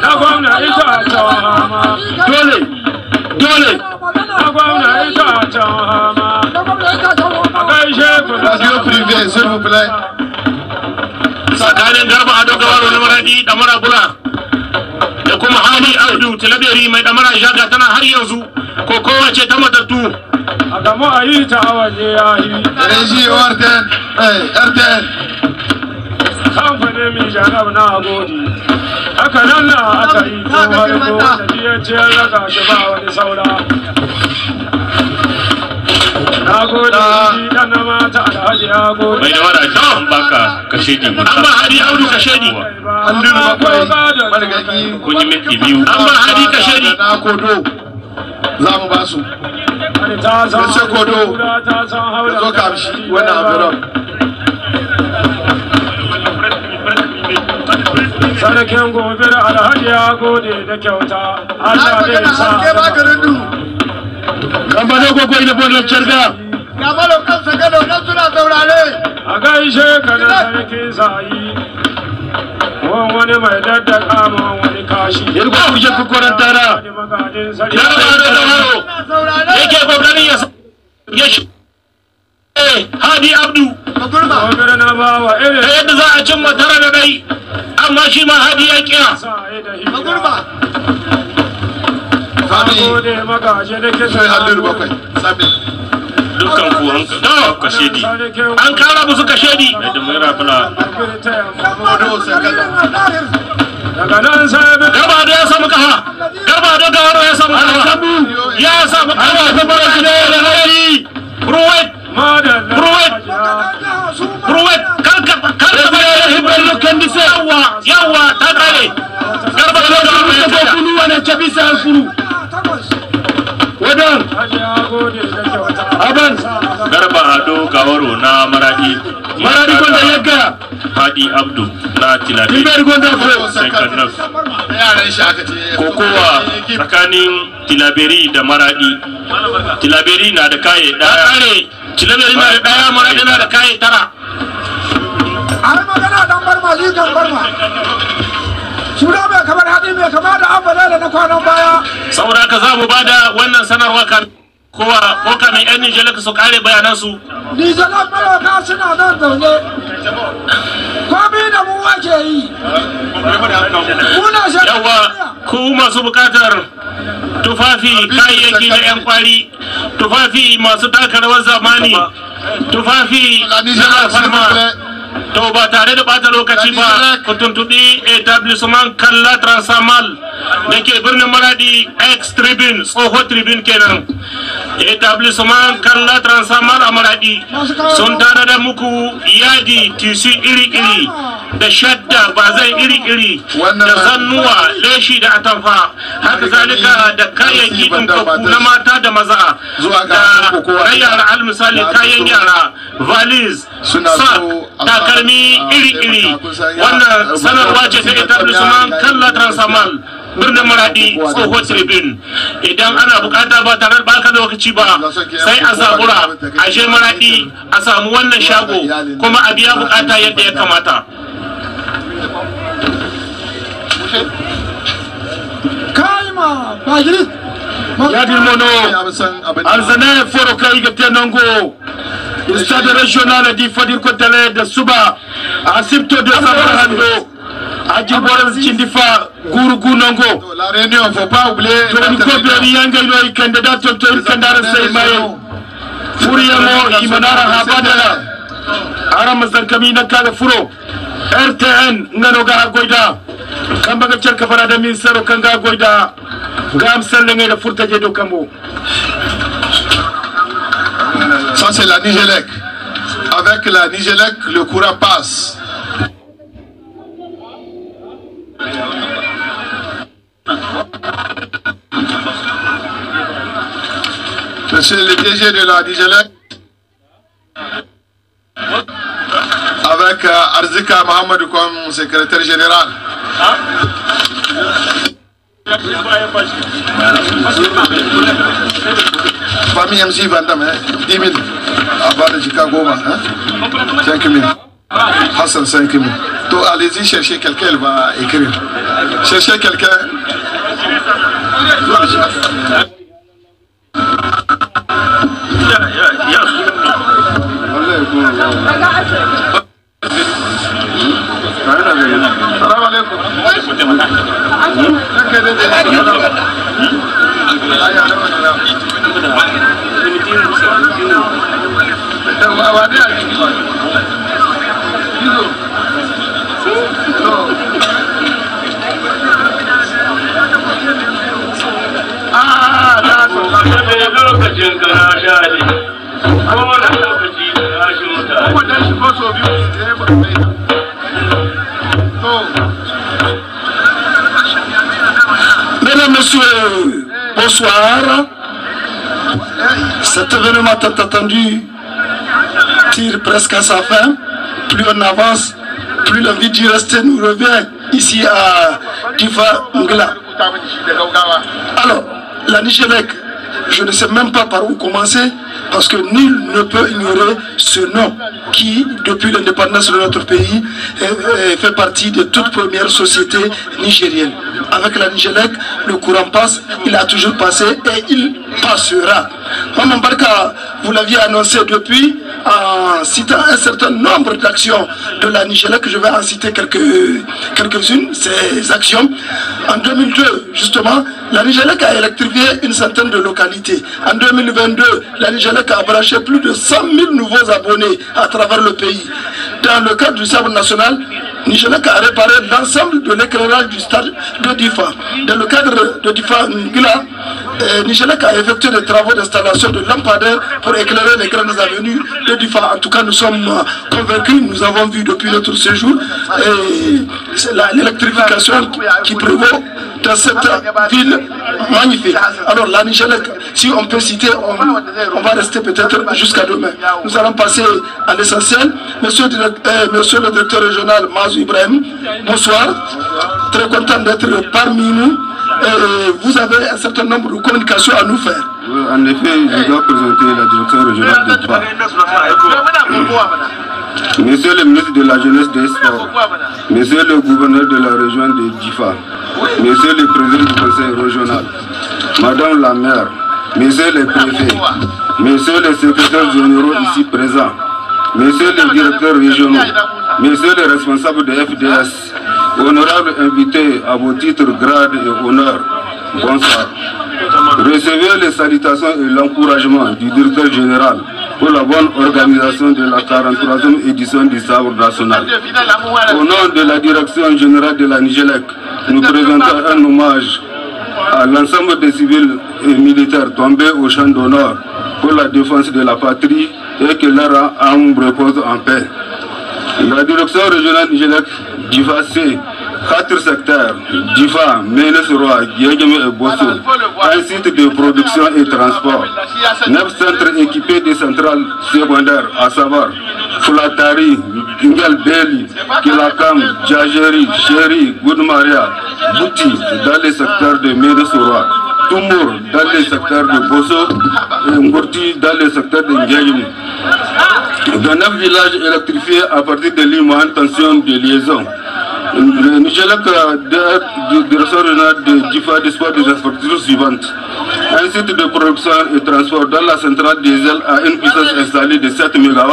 Na gwamna ita hama. Dole. Dole. Na gwamna ita hama. Na gwamna ita hama. A gaishe ku da Radio privé, s'il vous plaît. Tsakanin Garba Ado Gawaro na Maradi da Mara Bula da kuma Hadi Abdu Tilaberi mai damara jaga tana har yanzu ko kowace ta matattu. A gamu a yi ta waje ya yi. Régie ORTN, eh, RTN. Kamfanin mi jarab na gode. Haka nan na aka yi tun harko da biyar raka shi ba wani saura. Na gode shi dan na mata Alhaji ya gode. Mai damara ja an baka kashedi. An ba Hadi Abdu kashedi. Halliru Bakwai, mariganyi. Kun yi minti biyu. An ba Hadi kashedi. Na Kodo. Za mu ba su. Ta san Monsieur Kodo, kura ta san haura. Ka zo ka amshi wannan envelope. Sarkin gobe da Alhaji ya gode da kyauta. Allah zai sa. Haske maganin duhu. Gambano gogo ina bonno cerga. Ga malaukan sagalo nan suna saurare. A gaishe ka da sarkin sayi. Wani mai daddaka ma wani kashi. Irgo gurje ku korantara. Magadin sarki. Garba Ado Gawaro yake kokarin ya ya shi kare Hadi Abdu da yadda za a cimma 9-1, amma shi ma Hadi ya kiya. Dukkan ku an kashedi. An kara musu kashedi. Garba da ya samu kafa. Garba da Gawaro ya samu kafa. Ya samu kafa. Ruwet. Ruwet. Ruwet. Karka karka yawa yawa ta kare. Garba da Gawaro ya kare. Wadan Aban Garba Ado Gawaro na Maradi. Maradi gonda yagga. Hadi Abdu na Tilaberi. Tilaberi gonda fo. Kokowa tsakanin Tilaberi da Maradi. Tilaberi na da kaye daya. Tilaberi na da daya, Maradi na da kaye 9. Ai magana dan barma zikan barma. Sura mai kamar hadi mai kama da abala da na kwanan baya. Saboda haka za mu bada wannan sanarwa kan kowa ko kamin yan Nijalaka su kare bayanansu. Nijalan malaka suna nan zaune. Komi da mu ake yi. Yawa ku masu bukatar tufafi kayayyaki na yan kwari, tufafi masu taka rawar zamani, tufafi na alfarma. To ba tare da bata lokaci ba, ku tuntubi etablissement Kalla Transamal da ke birnin Maradi, ex Tribune, tsoho Tribune kenan. Etablissement Kalla Transamal a Maradi sun tanada muku yadi tisi iri-iri da shadda bazai iri-iri da zannuwa leshi da atamfa, haka zalika da kayayyaki ɗinkakku na mata da maza da na yara, al misali kayan yara, valise, sak, takalmi iri-iri. Wannan sanarwa ce ta etablissement Kalla Transamal birnin Maradi, tsoho Tribune. Idan ana bukata ba tare da baka lokaci ba, sai a zabura a je Maradi a samu wannan shago kuma a biya bukata yadda ya kamata. Kaima Bagiri Yadin mono Alzane foro kai ga tenongo Stade régional di Fadir Kotele de Suba asipto de Sabarando Aji Boran Chindifa Guru Gunongo. La réunion, faut pas oublier. Tony Kobe Yanga ino ikendeda toto ikendara sei mayo. Furiyamo imanara habadala. Aram zarkamina kala furo. RTN ngano ga goida. Kamba ga cerka farada min sero kanga goida. Gam selle da furta je do kambo. Ça c'est la Nigelec. Avec la Nigelec, le courant passe. Monsieur le DG de la Nigelec, avec Arzika Mohamed comme secrétaire général. Famille MC Vandam, hein, 10 000. Avant de Chicago, hein, 5 000. Hassan, 5 000. Donc allez-y chercher quelqu'un, elle va écrire. Cherchez quelqu'un. Mesdames, Messieurs, bonsoir. Cet événement tant attendu tire presque à sa fin. Plus on avance, plus l'envie d'y rester nous revient ici à Difa Ngla. Alors, la Nigelec, je ne sais même pas par où commencer, parce que nul ne peut ignorer ce nom qui, depuis l'indépendance de notre pays, fait partie de toute première société nigérienne. Avec la Nigelec, le courant passe, il a toujours passé et il passera. Maman Barka, vous l'aviez annoncé depuis, En citant un certain nombre d'actions de la Nigelec, je vais en citer quelques-unes, ces actions. En 2002, justement, la Nigelec a électrifié une centaine de localités. En 2022, la Nigelec a branché plus de 100 000 nouveaux abonnés à travers le pays. Dans le cadre du sabre national, Nigelec a réparé l'ensemble de l'éclairage du stade de Difa. Dans le cadre de Difa Ngila, Nigelec a effectué des travaux d'installation de lampadaires pour éclairer les grandes avenues de Difa. En tout cas, nous sommes convaincus, nous avons vu depuis notre séjour, c'est l'électrification qui prévaut dans cette ville magnifique. Alors la Nigelec, si on peut citer, on va rester peut-être jusqu'à demain. Nous allons passer à l'essentiel. Monsieur le directeur régional Mazou Ibrahim, bonsoir. Très content d'être parmi nous. Vous avez un certain nombre de communications à nous faire. Oui, en effet, je dois présenter la direction régionale de Difa. Monsieur le ministre de la Jeunesse des Sports, monsieur le gouverneur de la région de Difa, monsieur le président du conseil régional, madame la maire, monsieur le préfet, monsieur les secrétaires généraux ici présents, monsieur les directeurs régionaux, monsieur les responsables de FDS, honorables invités à vos titres, grades et honneurs, bonsoir. Recevez les salutations et l'encouragement du directeur général pour la bonne organisation de la 43e édition du Sabre national. Au nom de la direction générale de la Nigelec, nous présentons un hommage à l'ensemble des civils et militaires tombés au champ d'honneur pour la défense de la patrie et que leur âme repose en paix. La direction régionale Nigelec Difa C, 4 secteurs, Difa, Ménesoroa, Guéguémé et Bosso, un site de production et transport, 9 centres équipés de centrales secondaires, à savoir Fulatari, Ngelbeli, Kilakam, Djajeri, Chéri, Goudmaria, Bouti, dans les secteurs de Ménesoroa, Toumour, dans les secteurs de Bosso et Ngourti, dans les secteurs de Nguéguémé. Dans 9 villages électrifiés à partir de lignes moyenne tension de liaison. Le Nigelec de direction régionale de Difa dispose des infrastructures suivantes. Un site de production et transport dans la centrale diesel à une puissance installée de 7 MW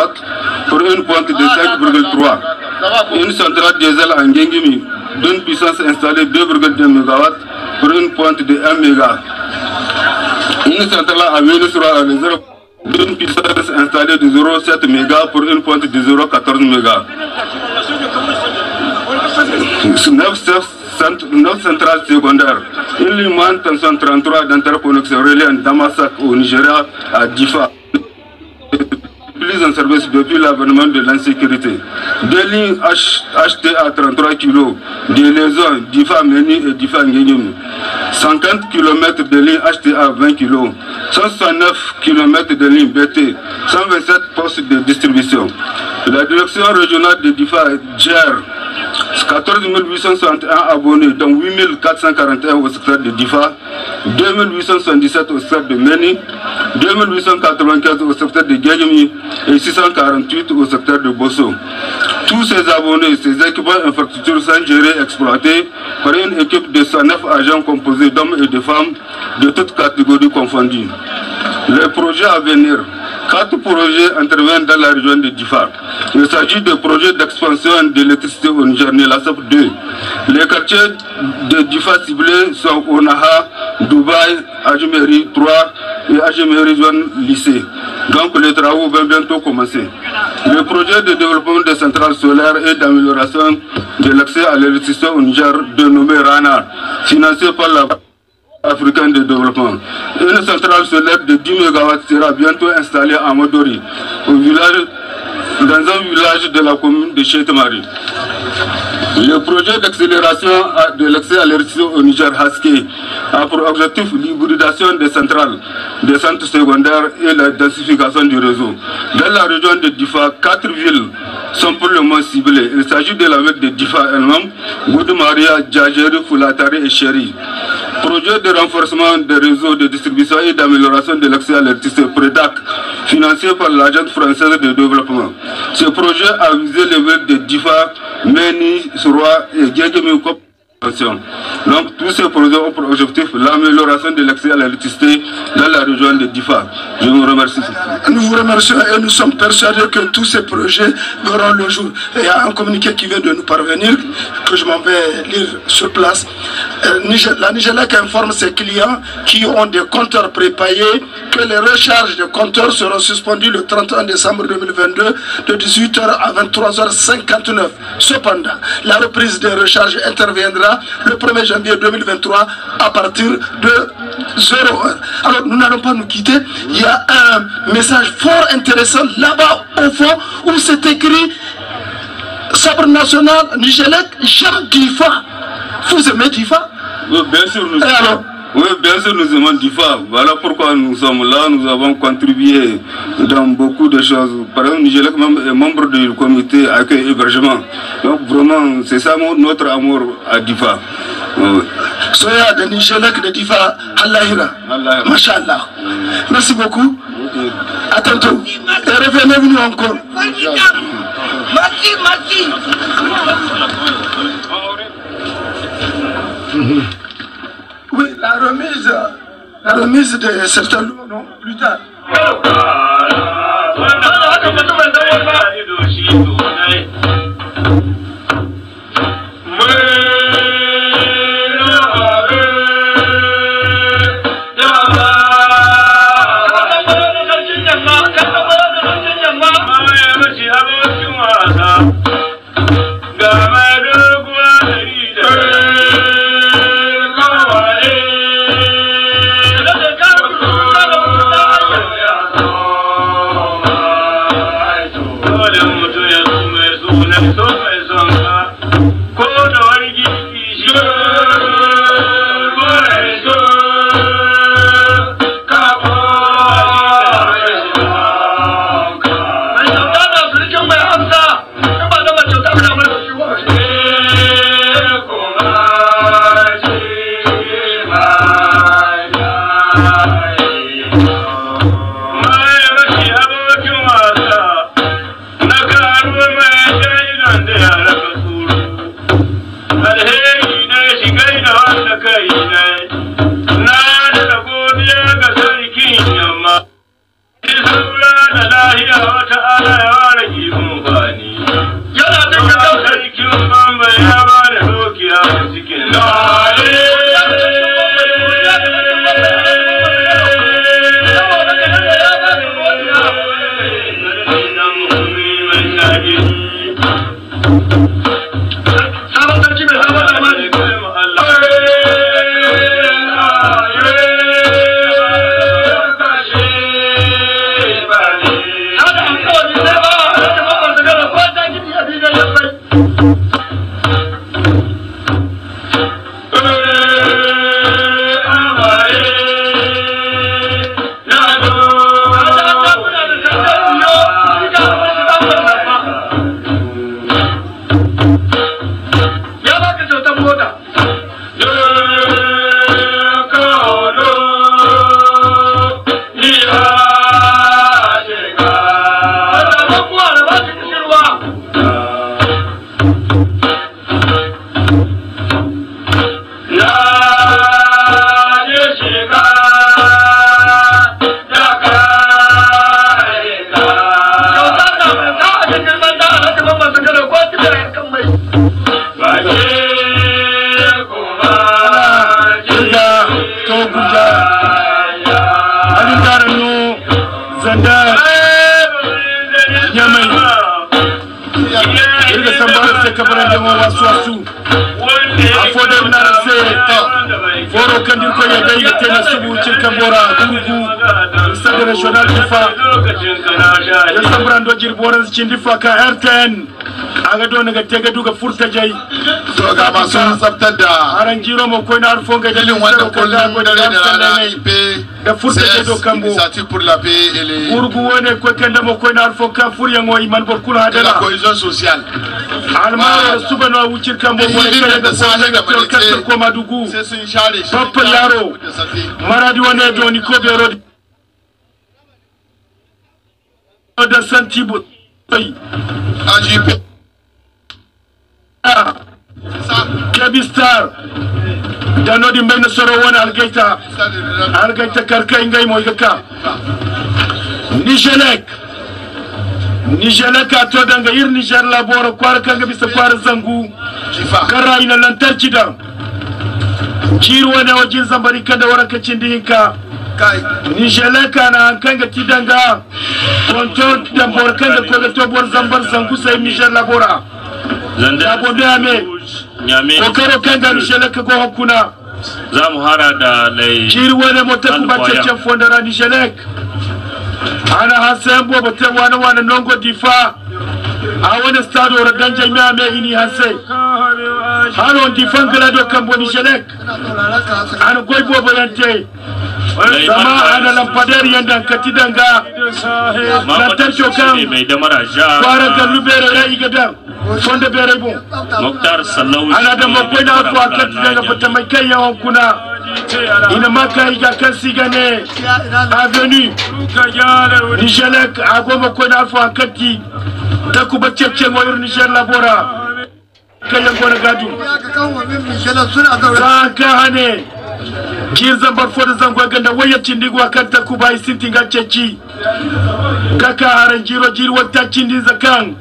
pour une pointe de 5,3. Une centrale diesel en Nguéguémé d'une puissance installée de 2,2 MW pour une pointe de 1 MW. Une centrale à Ménesoroa à 0 d'une puissance installée de 0,7 MW pour une pointe de 0,14 MW. 9 centrales secondaires, une ligne moyenne tension 33 d'interconnexion reliant Damasak au Nigeria à Difa, plus en service depuis l'avènement de l'insécurité. Deux lignes HTA 33 kg de liaison Difa Meni et Difa Nguéguémé, 50 km de ligne HTA 20 kg, 169 km de ligne BT, 127 postes de distribution. La direction régionale de Difa gère 14 861 abonnés, dont 8 441 au secteur de Difa, 2 877 au secteur de Meni, 2 895 au secteur de Guéguémé et 648 au secteur de Bosso. Tous ces abonnés, ces équipements et infrastructures sont gérés et exploités par une équipe de 109 agents composés d'hommes et de femmes de toutes catégories confondues. Les projets à venir. 4 projets interviennent dans la région de Difa. Il s'agit de projets d'expansion d'électricité au Niger, la SOP 2. Les quartiers de Difa ciblés sont Onaha, Dubaï, Ajmeri 3 et Ajmeri Zone Lycée. Donc les travaux vont bientôt commencer. Le projet de développement des centrales solaires et d'amélioration de l'accès à l'électricité au Niger, dénommé RANA, financé par la africaine de développement. Une centrale solaire de 10 MW sera bientôt installée à Modori, au village, dans un village de la commune de Chétemari. Le projet d'accélération de l'accès à l'électricité au Niger, Haske, a pour objectif l'hybridation des centrales, des centres secondaires et la densification du réseau. Dans la région de Difa, 4 villes sont pour le moins ciblées. Il s'agit de la ville de Difa elle-même, Goudoumaria, Djajeri, Fulatari et Chéri. Projet de renforcement des réseaux de distribution et d'amélioration de l'accès à l'électricité, PREDAC, financé par l'Agence française de développement. Ce projet a visé les villes de Difa, Meni, Soroa et Guéguémé. Donc tous ces projets ont pour objectif l'amélioration de l'accès à l'électricité dans la région de Difa. Je vous remercie. Nous vous remercions et nous sommes persuadés que tous ces projets verront le jour. Il y a un communiqué qui vient de nous parvenir, que je m'en vais lire sur place. La Nigelec informe ses clients qui ont des compteurs prépayés que les recharges de compteurs seront suspendues le 31 décembre 2022 de 18h à 23h59. Cependant, la reprise des recharges interviendra le 1er janvier 2023 à partir de 0h. Alors nous n'allons pas nous quitter. Il y a un message fort intéressant là-bas au fond où c'est écrit Sabre national Nigelec, j'aime Difa. Vous aimez Difa? Oui, bien sûr, nous. Oui, bien sûr, nous aimons Difa. Voilà pourquoi nous sommes là. Nous avons contribué dans beaucoup de choses. Par exemple, Nigelec est membre du comité accueil et hébergement. Donc vraiment, c'est ça notre amour à Difa. Oui. Soya de Nigelec de Difa, Allahira. Mashallah. Merci beaucoup. Okay. À tantôt. Et revenez-nous encore. Merci, merci. Oui, la remise de certains lots, non, plus tard. Difa ka RTN aga do naga tega duga furta jai to ga masu tsaftar da aran jiro mo ko na arfo ga dalilin wanda kullum dare da rana IP da furta jai do kambo initiative pour la paix et les urgu wone ko kenda mo ko na arfo ka furya ngoy man bor kula hadala la cohésion sociale alma subana wucir kambo mo ne da sahe da kasar ko madugu sai sun share shi papa yaro maradi wone do ni ko be ro da santibo AJP. Ça. Kabistar da nodin bai nasoro wani algaita algaita karkai ngai mo igaka Nigelec Nigelec a to danga ir Niger laboro kwar kanga bisa kwar zangu kara ina lantarki da jirwa na wajen zambari kada waraka cindi hinka Nigelec na kanga tidanga kontor da borkan da koga to bor zambar zangu sai Niger labora Zandar Nyame kokaro kanga Nigelec go hakuna za mu hara da lai jirwa na mota kuma cece fondara Nigelec ana hasan bobo te wana wana nongo difa a wani stade ora danja Nyame ini hanse hano difan gala do kambo Nigelec ana goy bobo yante zama ana lampader yanda katidanga lantarki kan mai damara ja kwara gallu bere ya igadan fonde bere bon Mokhtar Sallau ana da makwai na ko akatidanga fata mai kai yawan kuna ina maka iga kan sigane avenue Nigelec agoma ko na fo akati da ku bacce moyur Niger labora kayan gona gadu zaka hane jir zambar fo da zango ganda wayacin digwa kan ta ku bai sintinga ceci kaka haran jiro jiro wata cindi zakan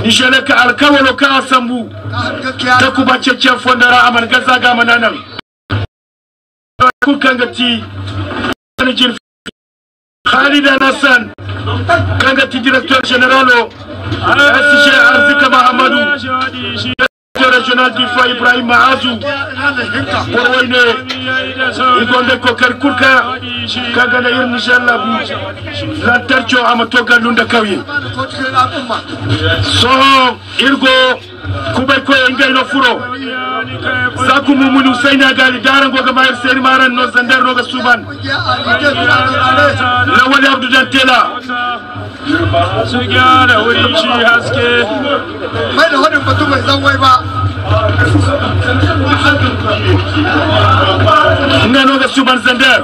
Nigelec alkawalo ka sambu ta ku bacce fondara aman gaza ga mananan kangati Khalid Hassan kangati directeur général SG Arzika Mahamadou directeur régional du Fa Ibrahim Mahazou Borwayne igonde kokar kurka kangana ir Niger labu lantarki amatoga lunda kauye so irgo kubai ko ingai no furo saku mumunu saina gali darango ga mayar seri maran no zandar no ga suban lawali abdu dantela su gyara wuri shi haske mai da wadin batu mai zan wai ba nga no ga suban zandar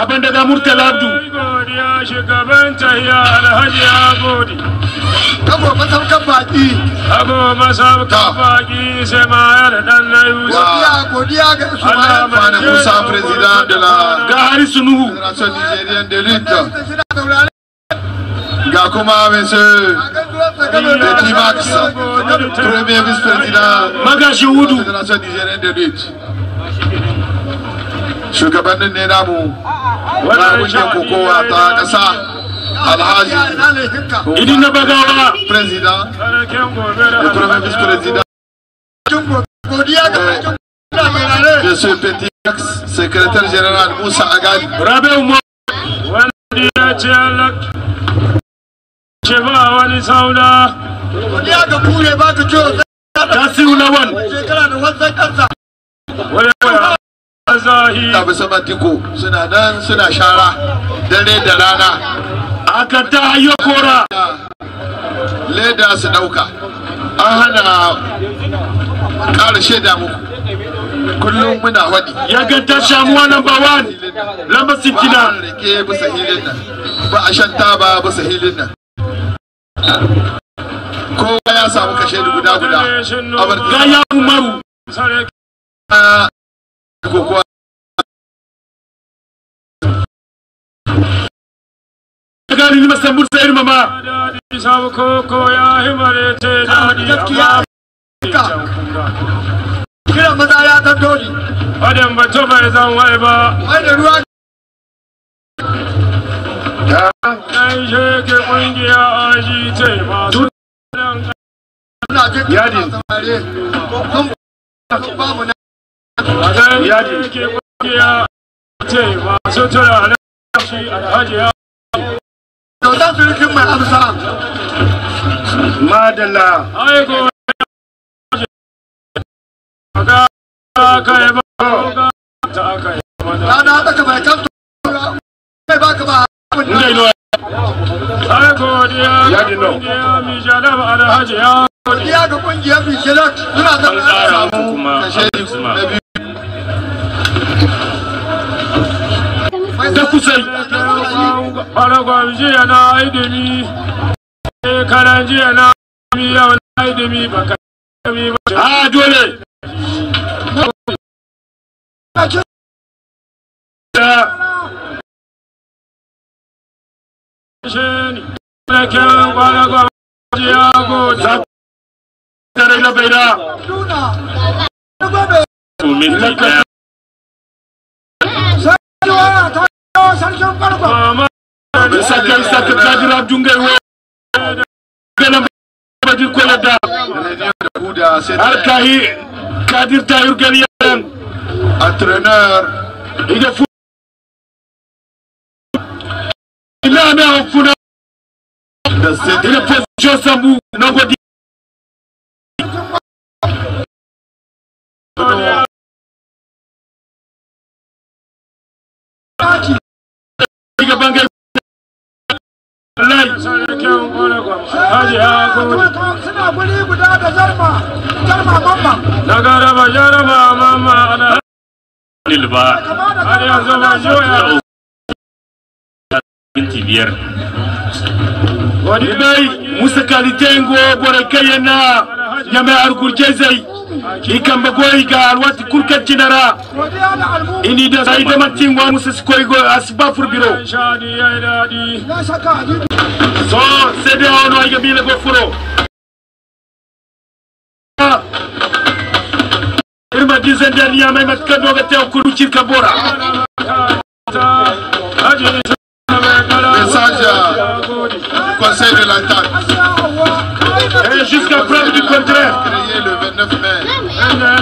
abin daga Murtala Abdu shugaban tahiya Alhaji ya gode kabo masaukan baki kabo masaukan baki sai ma ya da dan na Yusuf godiya ga Ismail Fane Moussa président de la ga Harisu Nuhu Fédération nigérienne de lutte ga kuma monsieur Petit Max premier vice-président Magaji Wudu Fédération nigérienne de lutte shugabannin ne namu na kungiyar kokowa ta kasa Alhaji Idi na Bagawa président le premier vice-président monsieur Petit Max secrétaire général Moussa Agali Rabe Umar wanda ya ce Allah ce ba wani sauna godiya ga kure ba ka ciwo Tasiu Lawan shekara da wanzan kansa wani zahi ta bisa matiko suna nan suna shara dare da rana aka ta hayo kora leda su dauka an hana ƙara shaida muku kullum muna waɗi ya ganta shamuwa number 1 lamba 69 ba a rike bisa hilin nan ba a shan taba bisa hilin nan kowa ya samu kashe guda guda Gaya Umaru kokowa gari ni masambur sayar mama sabu koko ya himare ce dadi gaskiya kira maza ya san dole wadan bato bai zan wai ba mai da ruwa dan sheke kungiya aji ce masu Yadi. Yadi ke kungiya ce masu turaren shi alhaji ya Kyauta surukin mai amsa. Madalla. Aiko ga kai ba ta aka yi mana. Rana tsaka mai kan mai baka ba. Ngai no. Aiko diya Yadi no. kungiya mi jalab alhaji ya Godiya ga kungiyar Michelin suna An ƙara uku kuma Abdulsuma. Da kusai. Farkon jiya na idimi, shekaran jiya na yau Ah dole. Entraîneur Minti biyar. Ibai Musa Kalitengo Borekayena Nyame Argurjezei Ikamba Goiga Alwati Kurka Chinara Ini da Saida Matingwa Musa Skoigo Asiba Furbiro. So sede ono aiga bila gofuro. Irma dizenda Nyame matkando gate okuru chirka bora. Message du Conseil de l'Entente. Et jusqu'à preuve du contraire. Créé le 29 mai.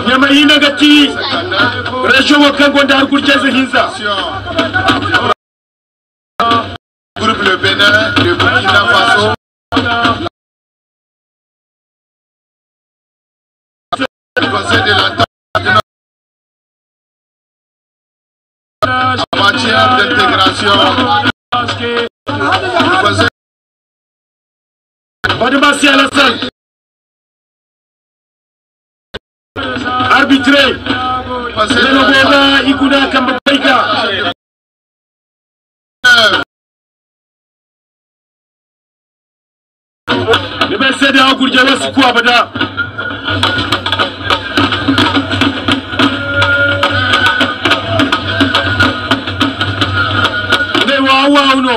Nyamaïna Gati, région Wakangonda Argurjeze Hinza. Groupe le Bénin, le Burkina Faso. Le Conseil de l'Entente en matière d'intégration. Bademasi Alassane arbitré Lenogoga Iguna Kambaika le BCD Agourdia Wasikou Abada Wow,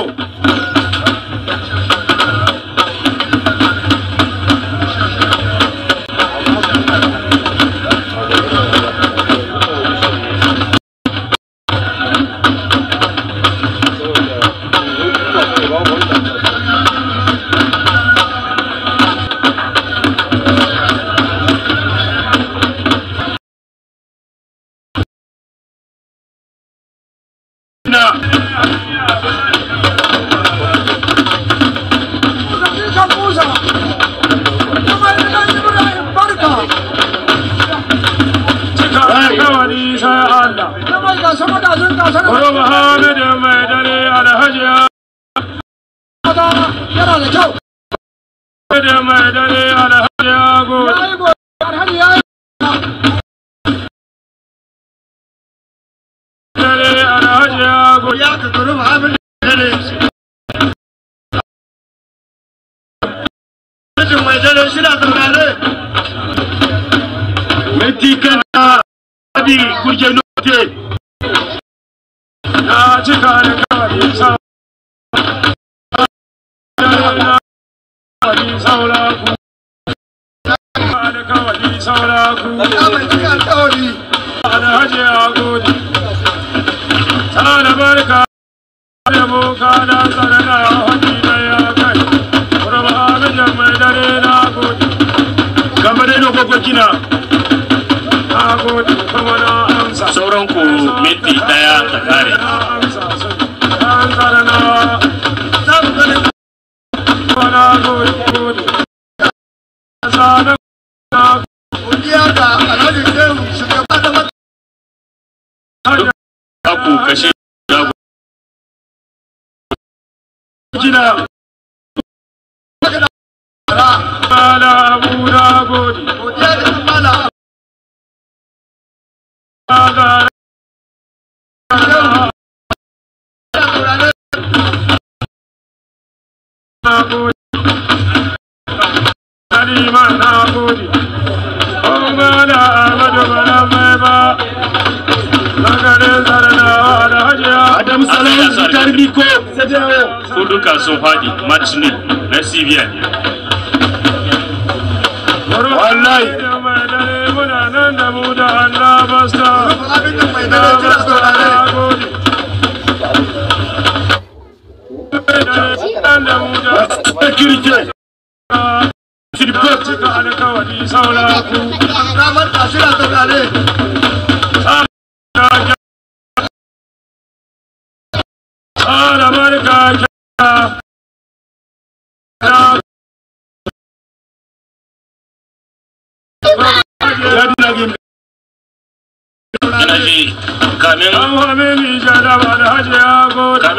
Sauran ku minti daya ta kare. Aku kashe Gina. Salima. Rico CEDEAO. Su duka sun faɗi, match nul. Merci bien. Wallahi. Sécurité. C'est du peuple. Ina ji kamin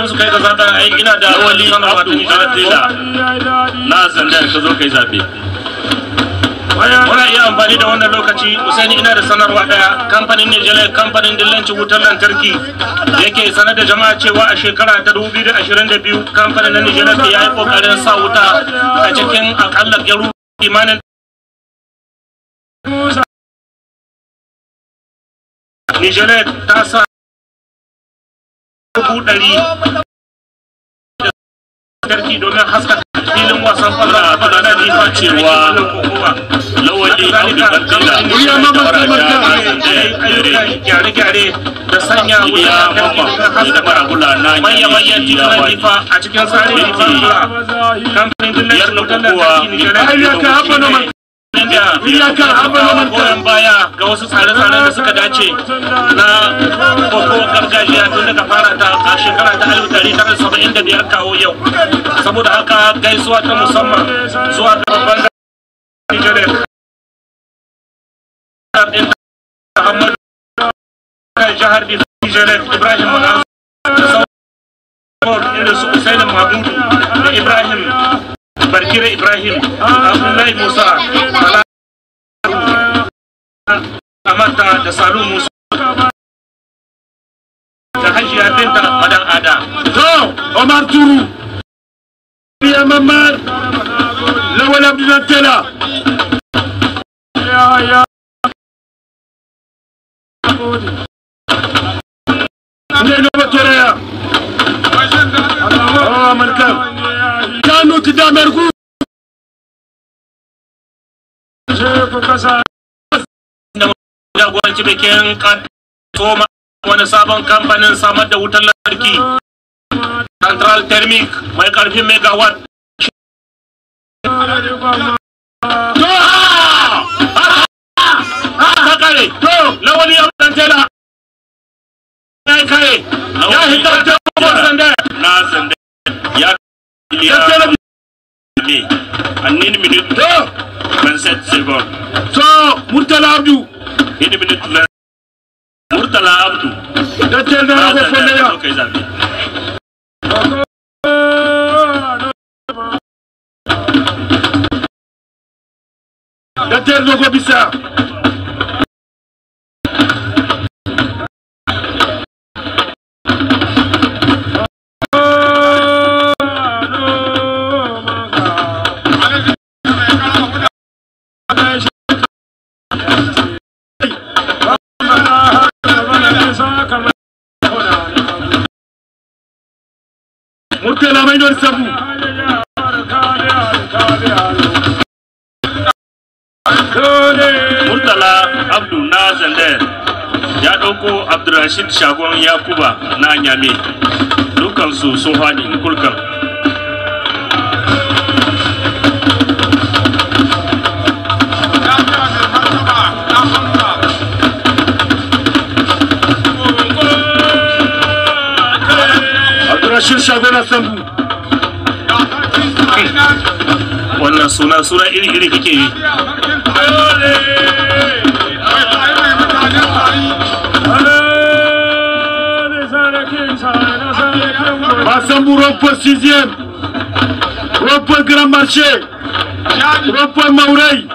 su kai ga zaben ai ina da Lawali sanarwa ta Abdu Nijar Tela na Zandar, ka zo kai zabe. Muna iya amfani da wannan lokaci, Usaini, ina da sanarwa daya. Kamfanin Nijelek, kamfanin dillancin wutar lantarki, yake sanar da jama'a cewa a shekara ta 2022 kamfanin na Nijelek ya yi kokarin sa wuta a cikin akalla garu kimanin. Nijelek ta sa 100,000 lantarki domin haska filin wasan kwallon kafa na Difa Cewa Lawali Abdu Tela gyare-gyare da sanya Iliya wutar lantarki Mamman domin haskaka Marabula na manya-manyan titunan Difa a cikin tsarin Difa Kula. Kamfanin biyar dillancin na wutar kokowa lantarki Nijelek Iyaka abba no man. da Iyaka abba no man. goyon baya ga wasu tsare-tsaren da suka dace na kokowar gargajiya tun daga fara ta a shekara ta 1975 kawo yau. Saboda haka gaisuwa ta musamman zuwa ga babban Nijelek ɗin Muhammadu jihar Nijelek Ibrahim Ma'azu da sauran irin su Usaini Mabudu da Ibrahim Barkire Ibrahim Abdullahi Musa Bala Amanta da Salu Musa da Hajiya Binta Madan Ada. To Omar Tourou. Iliya Mamman. Lawal Abdu Tela. Ne no Toreya. Oh Malkam. Kanu Tidamergu. Da jagoranci bikin soma wani sabon kamfanin samar da wutar lantarki Central Thermic mai karfin megawatt. To Ta kare to Lawali Abdu Tela ya yi kare ya hita ta sanda. Na Zandar ya Iliya Tela. Ne en 1 minute To 27 secondes. To Murtala Abdu. 1 minute 20. Murtala Abdu Dattel na na ko Zandar, ka Fondeya. zo kai zabe. Dattel Dogo Bisa. Murtala Maidor Sabu. Murtala Abdu na Zandar ya ɗauko Abdulrashid Shagon Yakuba na Nyame. Dukansu sun faɗi kulkan. Abdurrashid Shagona Sambu. Wannan suna suna iri-iri kake yi. Massambu rond-point 6e. Rond-point Grand Marché. Rond-point Maurey.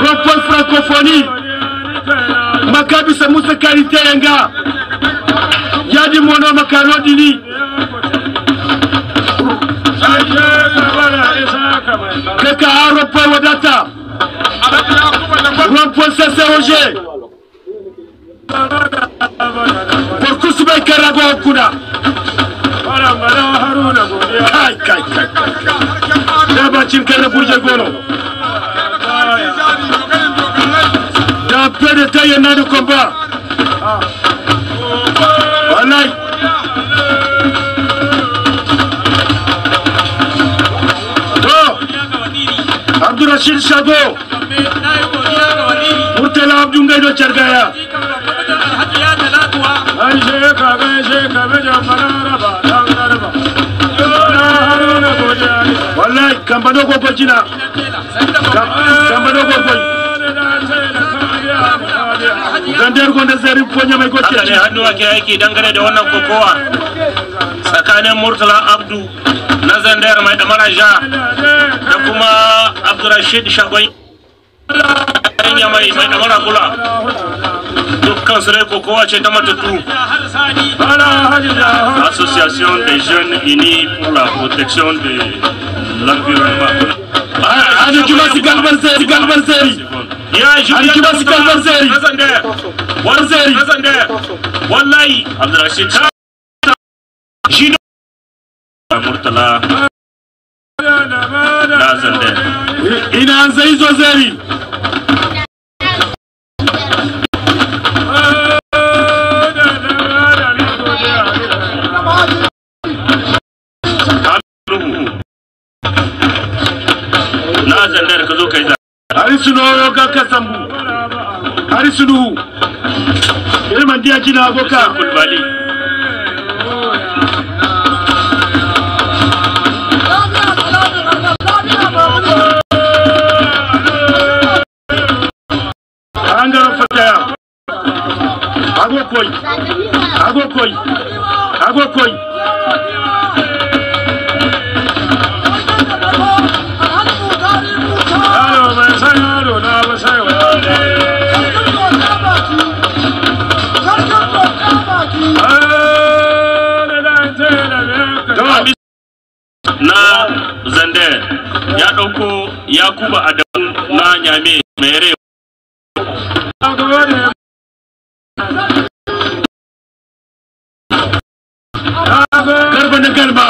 Rond-point Francophonie. Maccabi Samoussa Qualité Yenga. Yadi Mono Makano Dini. KKA rond-point Wadata. Rond-point CCOG. Pour Koussoubé Karago Kuna. Kai kai kai kai. Da bacin kare burje gono. Da pede taye na de combat. Wallahi. To Abdurrashid Shago. Murtala Abdou Ngaido Chargaya. Wallahi kambano ko gojina. Kambano ko goj. Gandar gonda zari ponya mai goce. Haka ne hannu ake aiki dangane da wannan kokowa tsakanin Murtala Abdu na Zandar mai damara ja da kuma Abdurrashid Shagon mai damara gula. Dukkan su dai kokowa ce ta matattu. Association des jeunes unis pour la protection de l'environnement. Ani Jumasi Galban Seri, Galban Seri. Ani Jumasi Galban Seri. Seri. Wallahi Abdurrashid shi Murtala na Zandar. Ina an sai zo Seri. Na Zandar ka zo kai za. Harisu no ga kasambu. Harisu nu. Irman diya jina aboka. Kulbali. Angaro fataya. Ago koi. Ago koi. Ago koi. Na Zandar ya ɗauko Yakuba Adamu na Nyame mai rai. Garba na galba.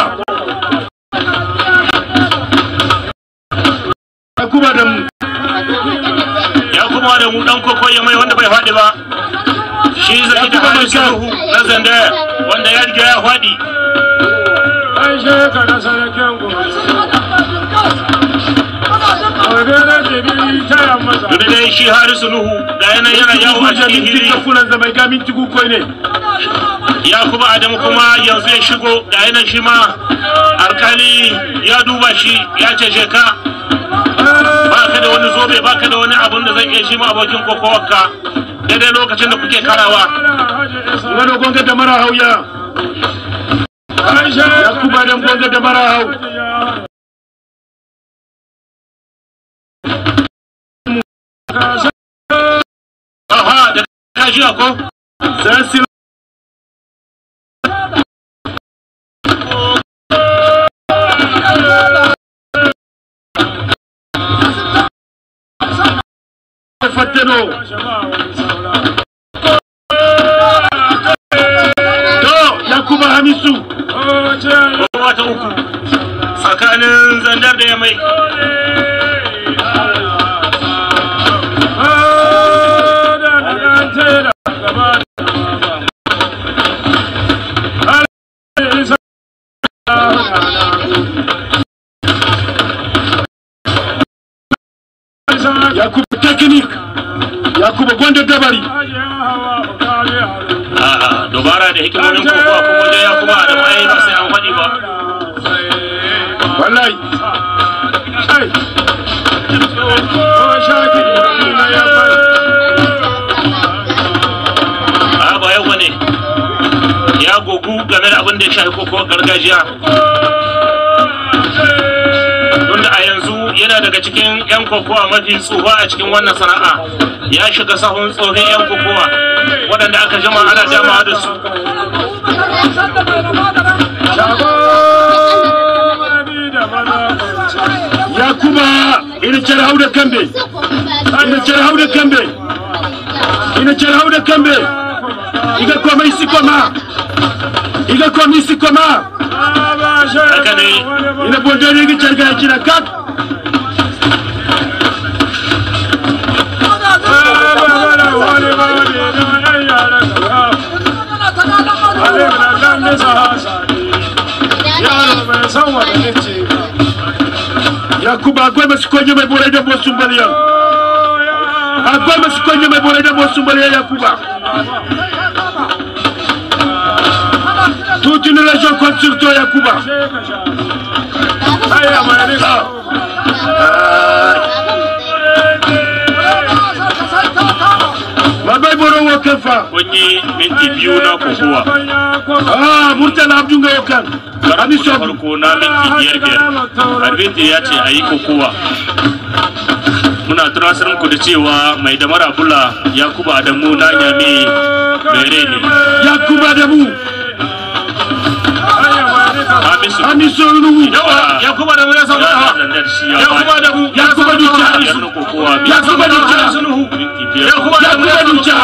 Yakuba Adamu. Yakuba Adamu ɗan kokoyi mai wanda bai faɗi ba. Shi zai da Harisu Nuhu na Zandar wanda ya riga ya faɗi. Duk dai shi Harisu Nuhu ga yanayi yana yawo a cikin hili. Yakuba Adamu kuma yanzu ya shigo ga yanayi shi ma alkali ya duba shi ya ce sheka ba ka da wani zobe ba ka da wani abun da zai iya shi ma abokin kokowarka daidai lokacin da kuke karawa. Ngano gonga da mara hauya. Yakuba Adamu gonga da mara hau. Aha, da kaji ko? Sai Fateno. To Yakuba Hamisu. Wata uku tsakanin Zandar da Yamai. Yakubu technique. Yakubu gwanda dabari. A'a, dubara da hikimomin kokowa kuma wajen Yakuba Adamu ai ba sai an faɗi ba. Wallahi. A ba yau bane. Ya gogu game da abin da ya shafi kokowar gargajiya. Tunda a yanzu yana daga cikin 'yan kokowa mafi tsufa a cikin wannan sana'a. Ya shiga sahun tsohon 'yan kokowa waɗanda aka jima ana damawa da su. Yakuba ina cere hauda kambe. Ina cere hauda kambe. Ina cere hauda kambe. Iga koma isi koma. Iga komisi koma. Haka ne. Ina bondoni gi carga kira kak. Yakuba akwai masu konye mai borai da bosun baliyan. Akwai masu konye mai borai da bosun baliyan Yakuba. Toute une région compte sur toi Yakuba. Babai boro wokefa. Kun yi minti 2 na kokowa. Ah, Murtala Abdunga wokan. Karon na farko na minti 5-5. Arbitri ya ce a yi kokowa. Muna tunasar muku da cewa mai damara bula Yakuba Adamu na Nyame mere ne. Yakuba Adamu. Hamisu Nuhu. Yakuba Adamu ya sauka. Yakuba Adamu. Yakuba Ducha. Yakuba Ducha. Yakuba Ducha.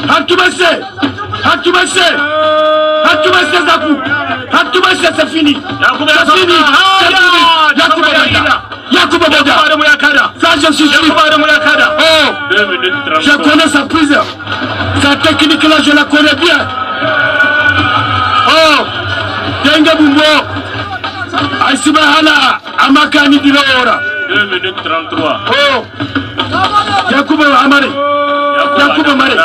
Haktumese. Haktumese. Haktumese Zakou. Haktumese, c'est fini. C'est fini. Yakuba Boda. Yakuba Boda. Ça, je suis sûr. Oh, je connais sa prise. Sa technique là, je la connais bien. Oh, Denga Bumbo. Aïsibahana, Amakani Dilora. 2 minutes 33. Oh, Yakuba Amare. Yakuba Mare.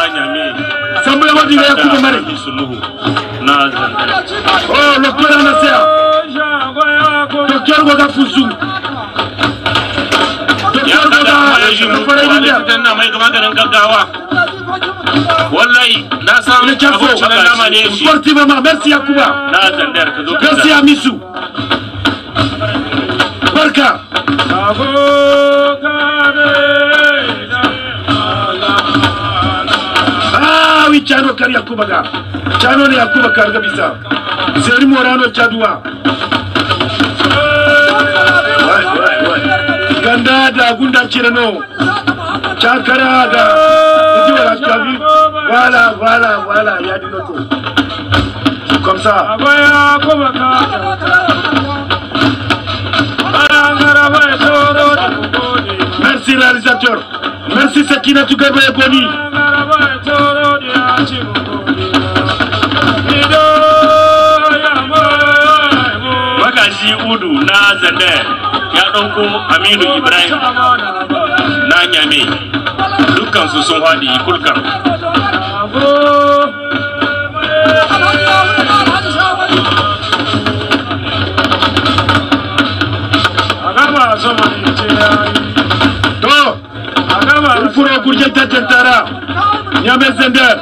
Sambula Wadi Yakuba Mare. Oh, le docteur Anasea. Docteur Goga Fuzu. Docteur Goga. Wallahi, na san abincin nama ne shi. Sportivement, merci Yakuba. Merci Amisu. Barka. Ah oui, Tchano kar Yakuba ga. Tchano ne Yakuba kar ga bisa. Zeri Morano Tchadua. Ganda da Gunda Chirano. Chakara da. Voilà, voilà, voilà, il y a du loto. Comme ça. Merci réalisateur. Merci Sakina Tougabe Boni. Magaji Udu na Zande ya ɗauko Aminu Ibrahim na Nyame. Dukkansu sun haɗi kulkan. To, Furo gurje ta tantara, Nyame Zender.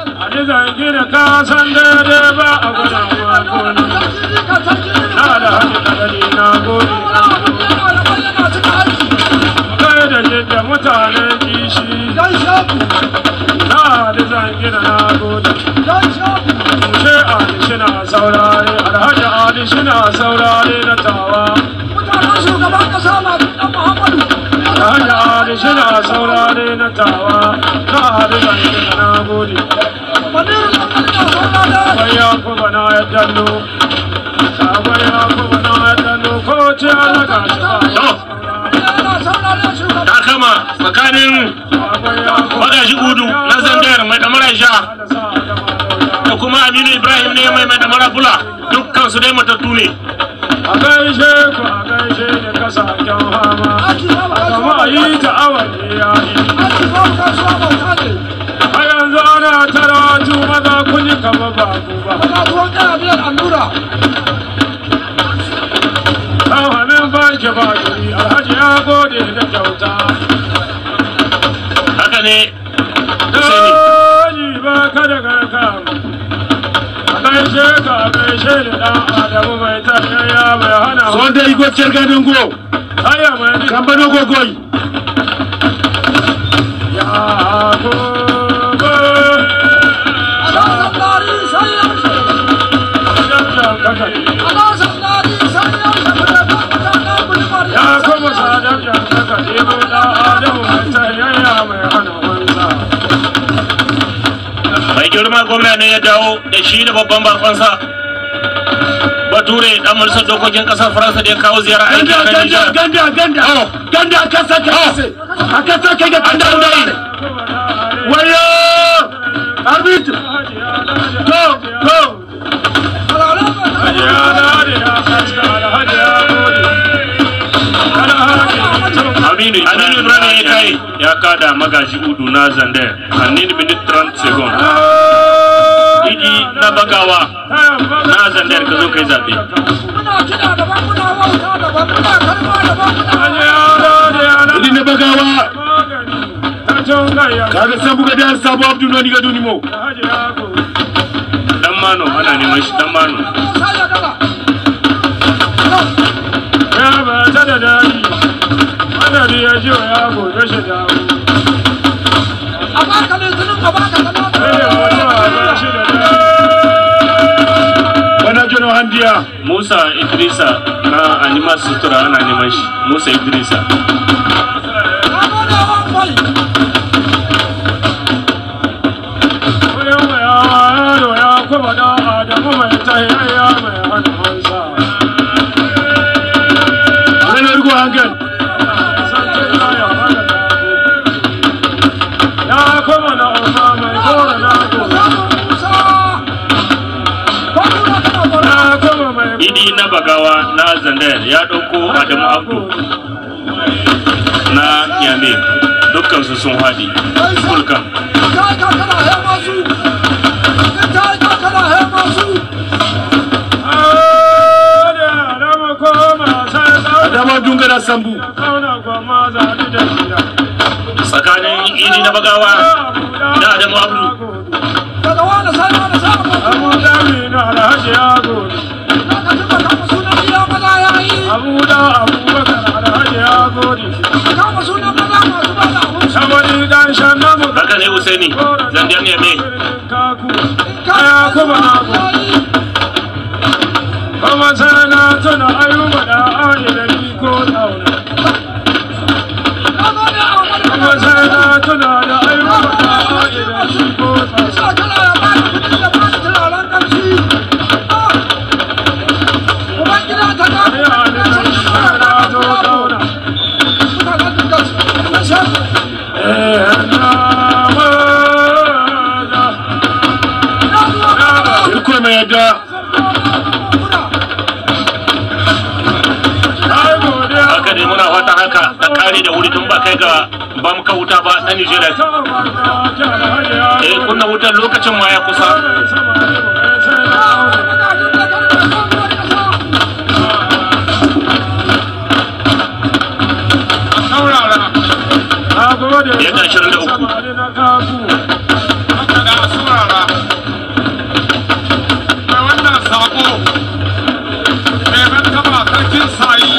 Ta kama tsakanin Magaji Udu na Zandar mai damara sha da kuma Aminu Ibrahim ne mai damara bula, dukkan su dai matattu ne. A gaishe ku, a gaishe da kasaken hama, kama yi ta awanni ya yi. A yanzu ana taratu maza kun yi kama ba ku ba. Kawamin banki ba jiri, Alhaji ya gode da kyauta. Haka ne, Daji ba ka da garka. A gaishe ka, a gaishe da ɗan Adamu mai tarayya mai hana. Sonde igo cerga dongo. Aya mai Kambano gogoy. Ya gogo. Ya kuma sadar da kaka ɗebo ɗan Adamu mai tarayya mai hana wanza. Mai girma girma gwamna ne ya dawo da shi da babban bakonsa Bature dan majalisar dokokin kasar Faransa da ya kawo ziyara aiki a nan Nijar. Ganda, ganda, ganda, kasa kasa, kasa kai ga ganda ganda. Wayo, arbitre, to, to. Aminu Ibrahim ya kai. Ya kada Magaji Udu na Zander a 1 minute 30 seconds. Idi na Bagawa na Zander, ka zo kai zaɓe. Idi na Bagawa. Kaga san buga da Sabo Abdu no ni ga duni mo. Dan Mano ana neman shi, Dan Mano. Ya ba ta da dadi. Madadi ya ji ya gobe shi dawo. A baka litinin, a baka talata. Bana jono handiya. Musa Idrisa na Anima Sutura ana neman shi. Musa Idrisa. Na gode wa kwai. Wurin mai yaro ya kuma da Adamu mai tahiyayya mai hana hansa. Wani rugo hangan. Ya kuma na Ofa mai gora na gobe. Ya kuma mai Idi na Bagawa na Zander ya ɗauko Adamu Abdu na Yame, dukkansu sun haɗi. Kulkan. Ta ka kana he masu. Ta ka kana he masu. Adamu koma sai Adama Dunga da Sambu. kauna goma zaɗi da shida. Tsakanin Idi na Bagawa da Adamu Abdu. Daga wani sai wani sai wani. Abu Dami na Alhaji ya gode. Na ka tuba kama sunan gida maza ya yi. Abu da Abubakar Alhaji ya gode. Kama sunan maza masu ba da abinci. Sabani dan shan namu. Haka ne Usaini, Zandar Yame. Kaku. Ka Ya kuma na gode. Kuma sai na tuna Ayuba da Ali da Iko Tauna. Na gode a wani. Kuma sai na tuna da Ayuba da Ali da Iko Tauna. Sa kala ya ba da kuɗi da ba da turaren ƙamshi. Ubangida ta ga. Ya Ali da Iko na zo Tauna. Mutanen dukkan su. Na shafi. Eh, na maza. Na zuwa Irko mai yadda. Ai godiya. Haka ne, muna fatan haka ta kare da wuri tun ba kai ga ba muka wuta ba na Nigeria. Eh, kunna wutar lokacin ma ya kusa. Yadda 23. Haka da saurara. Mai wannan sako, mai martaba sarkin sayi,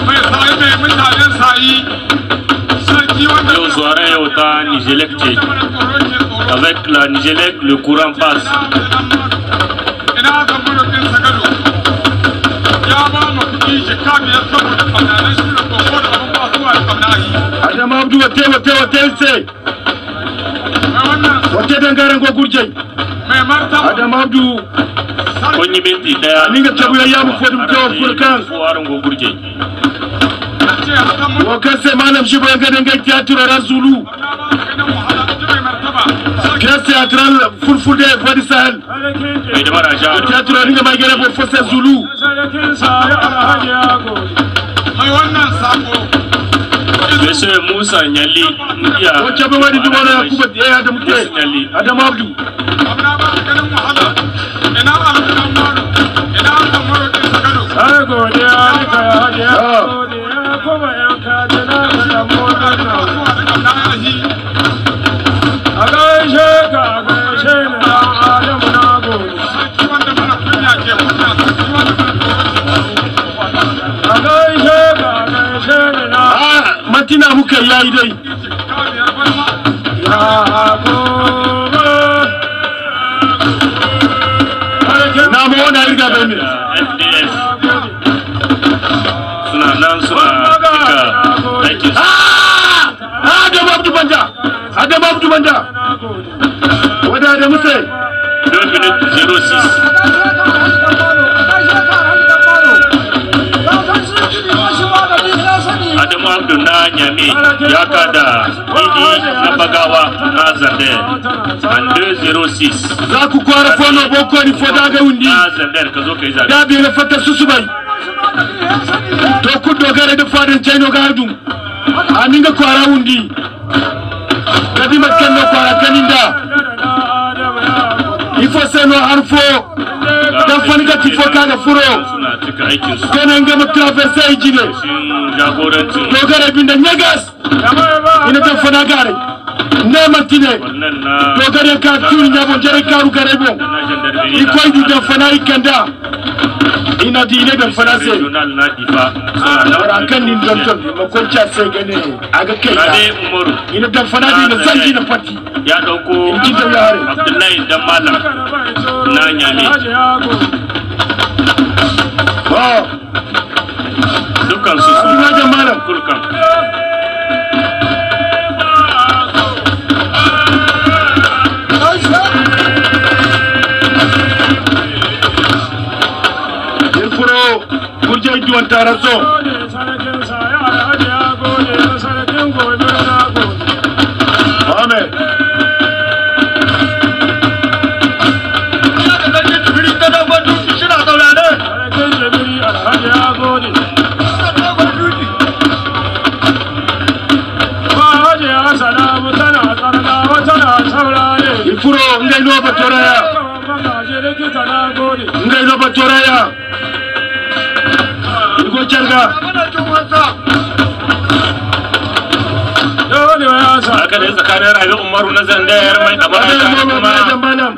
mai sayi mai mutanen sayi, sarki wanda Yau soirée yau ta Nigelec ce. Avec la Nigelec, le courant passe. Ina zan sagado ya ba mu kuɗi jika 5 saboda ƙaunanan shirin koko da abin ba zuwa da ƙaunahi. Adama Abdu wate wate wate se. Mai wannan Wate dangaren go gurje. mai martaba Adama Abdu Kun yi minti ɗaya. Aninga tabu ya yamu fodum tewa kulkan. Ko aron go gurje. ce haka mun Wakan sai malam shi bayan ganin gai théâtre ran Zulu. na ba ka ganin wahala ji mai martaba Pièce théâtrale Fulfulde Voix du Sahel. Mai da mara sha. Théâtre aninga mai gare for Fosse Zulu. Sarkin sayi Alhaji ya gode. Mai wannan sako Monsieur Musa Nyali iya. Wacce bai wani duba na Yakuba ya Adamu Musa te. Nyali. Adama Abdu. Abna ba ka ganin wahala, ina alƙalan maro, ina zan maroƙin sagado. Ai godiya nika Alhaji ya gode ya kuma yan kaji na ka motar nan. Zuwa da ƙaunahi. A gaishe ka, a gaishe ni dan Adamu na gode. Sarki wanda mana kunya ke kunya, sarki wanda mana tsoro ke tsoro. A gaishe ka, a gaishe ni na. Ah, matina muka yayi dai. Jika 5 barma. Ya kuma. Sarkin Na ma wani riga bai ne. FDS suna nan suna cika aikin su. Ah! Adamu Abdu Banda. Adamu Abdu Banda. na gode. Adamu sai. 2 minutes 06. Adamu Abdu na Nyame ya kada Idi na Bagawa na Zander en 2:06. Za ku kwara fono boko ni foda ga wundi. Na Zander ka zo ka yi zabe. Da bi na fata susubai. To ku dogara da fadin Chino ga hadu. Aninga kwara wundi. Gabi matkan no kwara kaninda. Ifo seno harfo. Dan fani ka tifo ka ga furo. Suna cika aikin su. Kanan ga traverse jine. Jagorancin. Dogara binda nyagas. Ina ta fana gare. Ne matine. Wannan na Dogara ka turi nyabo jere karu gare bo. na gendarmerie. Ikoi du dan fana ikanda. Ina di ine dan fana se. Regional na Difa. Suna nan. Wara kan nin don ton makonca sai gane aga kai Rabe ya. Umaru Ina dan fana di na zangi na pati. ya dauko In ji da yare. Abdullahi Dan Malam na Nyame. Oh, Dukkan su su Abdullahi Dan Malam. Kulkan. Irfuro gurje duwan tarazo. Amen. Ifuro ngai no batoraya. Ngai no batoraya. Igo charga. Haka dai tsakanin Rabi Umaru na Zandayar mai damara Abdullahi tare kuma Dan Malam.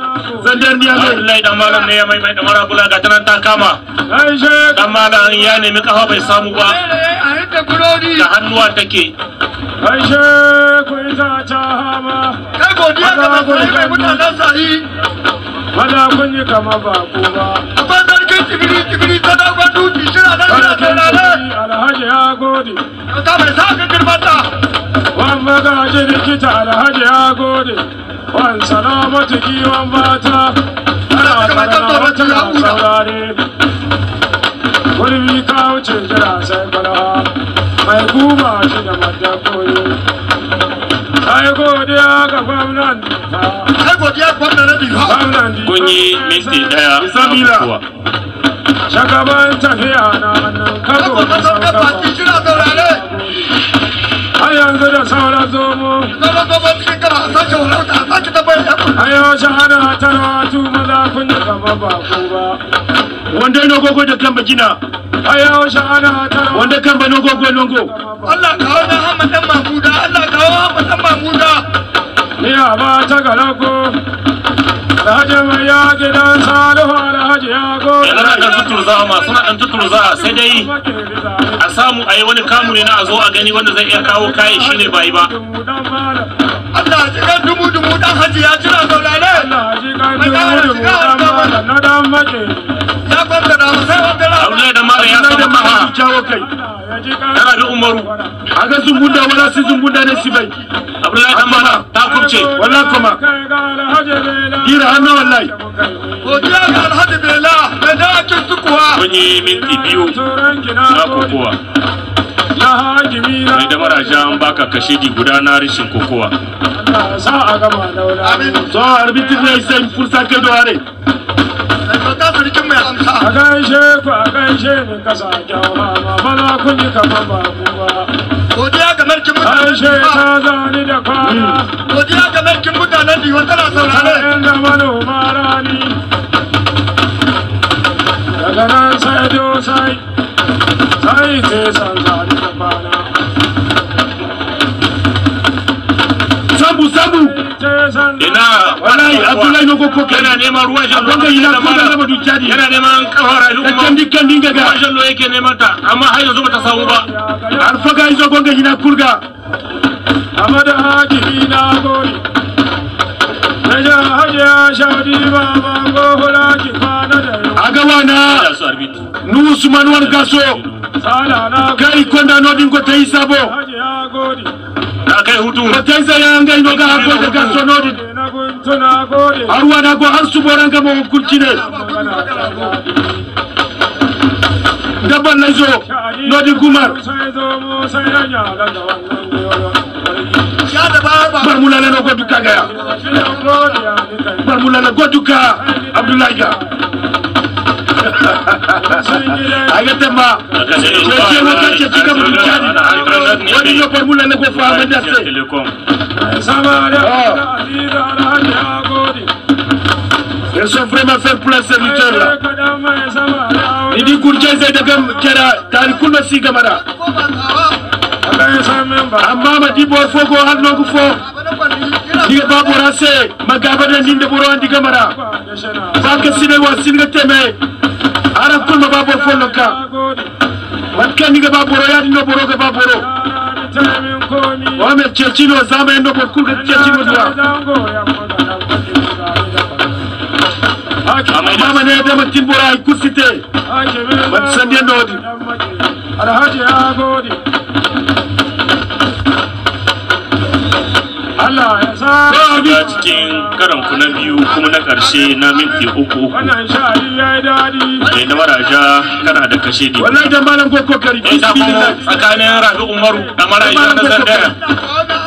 Zandar ni amai. Abdullahi Dan Malam ne ya mai damara bula ga tanan ta kama. Dan Malam ya nemi kafa bai samu ba. Da hannuwa take. Kai godiya ga mai mutanen sahi. Maza kun yi kama ba ku ba. Akwai sarkin tibiri tibiri ta dogon duki shira nan shira saurare. Alhaji ya gode. Ka mai sa ka girmata. Wan magaji likita Alhaji ya gode. Wan salamatu giwan bata. Ana tsarana wata na saurare. Gurbi ka wuce jira sai kwalha. Mai guba shi da madakoyo. Ai godiya ga gwamnan Difa. Kai godiya gwamnan na Difa. Gwamnan Difa. Kun yi minti daya na Isabila. kokowa. Shagaban tafiya na nan Kai karo gobe sarkin baki shira saurare. Har yanzu da sauran zomo. Sauran zomo cikin gaba a sake warauta a sake tabbayar ya A yau shahada tarwatu maza kun yi kama ba ku ba. Wanda no gogo da kan bagina. A yau shahada tarwatu Wanda kan ba no gogo longo. Allah kawo na Hamad dan Mamuda Allah kawo Hamad dan Mamuda. Miya ba ta galako. Alhaji mai ya gidan Salihu Alhaji ya gode. Yanzu na ɗan tuturza ma suna ɗan tuturza sai dai a samu a yi wani kamu ne na a zo a gani wanda zai iya kawo kayi shine ba yi ba. Allah ji kan dumu dumu dan haji ya jira saurare. Alhaji kan dumu dumu dan malam na dan make. Ya kwanta da sai wanda ra. Abdullahi Dan Malam ya Abdullahi samu Dan kafa. Malam jawo kai. Ya ji kan Rabi Umaru. Aga zumbunda wala si zumbunda ne sibai. Abdullahi Dan Malam ta kubce. Wallahi kuma. Kai ga Alhaji Bela. Ira hannu wallahi. Godiya ga Alhaji Bela da dakin sukuwa. Kun yi minti biyu na kokowa. Na hakimi na Mai damara ja an baka kashedi guda na rashin kokowa. Allah sa a gama daula. Amin. So arbitri ne sai fursa ke do are. Mai ta sarkin mai amsa. A gaishe ku a gaishe ni kasa kyau ma ba za kun yi kama ba ku ba. Godiya ga mulkin mutanen Aishe Difa. ta zani da kwana. Godiya ga mulkin mutanen Difa tana saurare. Sa'in da manoma rani. Daga nan sai dosai. Sai te san zani da kwana. Sambu sambu. Te san Ina Wallahi Abdullahi no gogo kai. yana neman ruwan jallo. Wanda ina ko da raba dujadi. Yana neman kafa Rabi Da Umaru. kandi kandi gaga. Ruwan jallo yake neman ta amma har yanzu bata samu ba. Alfaga izo gonga hina kurga. Amadu hakimi na gode. Agawana nu Usman wan gaso kai konda no dingo tayi sabo na kai hutu matai sai an ga ino ga ko da gaso no din arwa na go har su boran ga mo kulcine dabban nazo no din kumar barmula na go duka ga barmula na go duka Abdoulaye ga Agatema ils sont vraiment faits pour les serviteurs là. Il dit amma di bor fogo har no fo diga babora se magaba da ninde boro andi gamara ba ka sine wa sine teme ara kulma babor fo loka watka ni ga baboro ya no boro ga baboro wa me chechino zama no bor kulga chechino duwa mama ne da matin bora ay kusite wat sande nodi alhaji ya gode Allah ya sa shiga cikin karan ku na biyu kuma na karshe na minti 3 wannan sha'ani yayi dadi mai na maraja kana da kashe di wallahi da malam ko kokari ta kuma tsakanin Rabi Umaru da maraja na Zandaya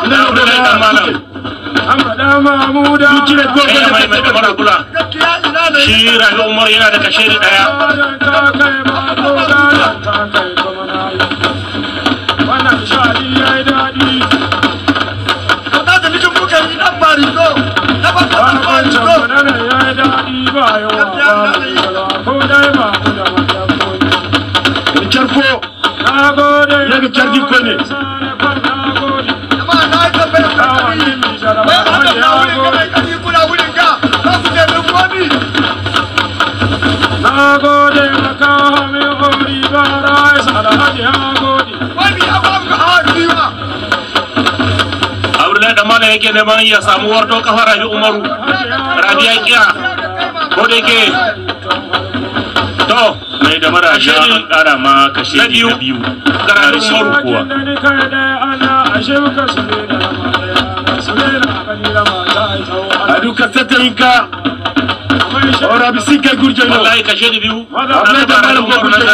na Abdullahi da malam Amada Mahmuda kire ko da mai mai mara kula shi Rabi Umaru yana da kashe di daya wannan sha'ani yayi dadi Charfo yaga chardi kone Abdullahi da mana yake neman ya samu warto kafa Rabi Umaru Rabi ya kiya ko da yake to mai da maraja an kara ma kashe na biyu ga Rabi Umaru kuwa adu kasata inka ora bisika gurjo wallahi kashe da biyu Abdullahi da malam ko gurjo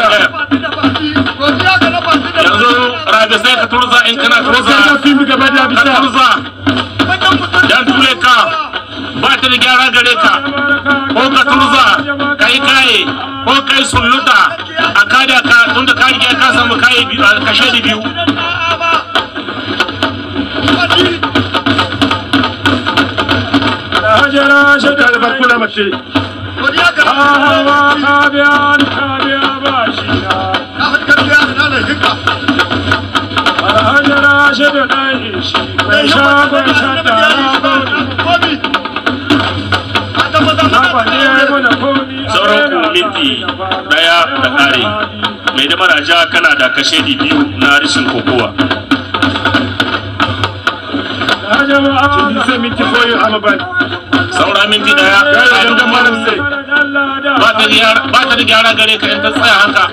yanzu Rabi sai ka turza in kana turza ka fi gaba da ka bisa turza dan ture ka ba ta da gyara gare ka ko ka turza ka yi kaye ko ka yi sulluta a kada ka tunda ka riga ka samu kaye biyu a kashe da biyu da barkula mace Sauran ku minti daya da kare mai da maraja kana da kashe di biyu na rishin kokowa sai minti foyo amaban saura minti daya ya dan malam sai ba ta da gyara gare ka in ta tsaya haka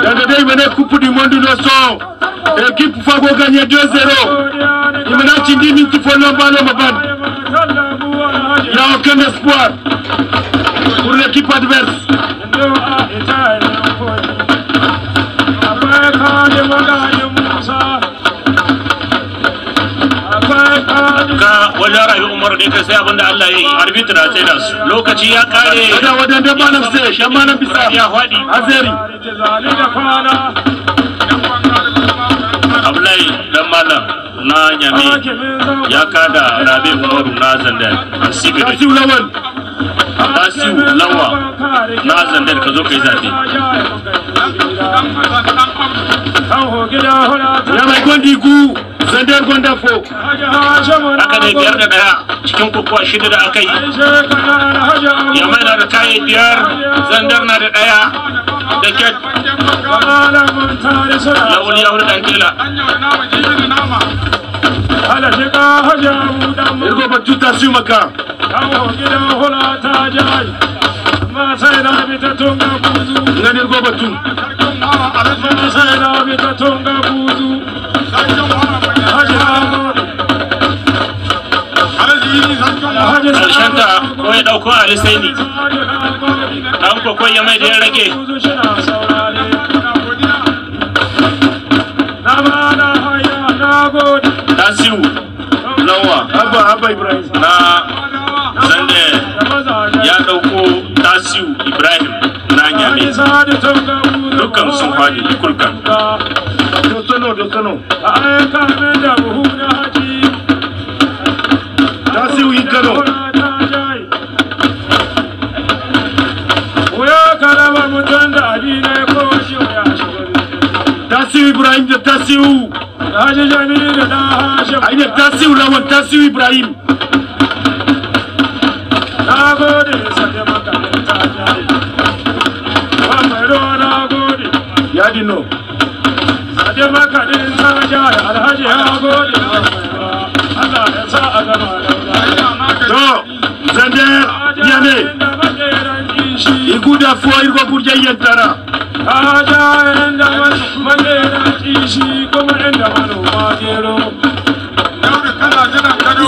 daga dai mene coupe du monde no so équipe fago gagné 2-0 imana cindi minti follo balo maban il n'y a aucun espoir pour l'équipe adverse. Ka wajen Rabi Umaru dai kai sai abin da Allah ya yi arbitra na tsaida su lokaci ya kare Kada wadan malam sai dan malam bisa ya faɗi azeri Abdullahi dan malam na Nyame ya kada Rabi Umaru na Zandar Asibi Tasiu Lawal Tasiu Lawa na Zandar ka zo kai zabe ya mai gondi gu Zandar gonda 4. Haka ne 5-1 cikin kokowa 6 da aka yi. Yamai na da kaye 5, Zandar na da 1 da ket. Lawali Audu Dan Tela. Irgo batu Tasiu maka. Ngani irgo batu. Karshenta ko ya dauko Ali Saini. Dan kokon ya mai da ya rage. Tasiu Lawa Abba Ibrahim na Zande ya dauko Tasiu Ibrahim na Nyame. Dukkan sun fadi kulkan. Dosono. Tasiu Ikano. Tasiu Ibrahim da Tasiu. Aine Tasiu Lawan, Tasiu Ibrahim. Yadino. To Zandar Nyame. Iguda fo irgo kurje yentara.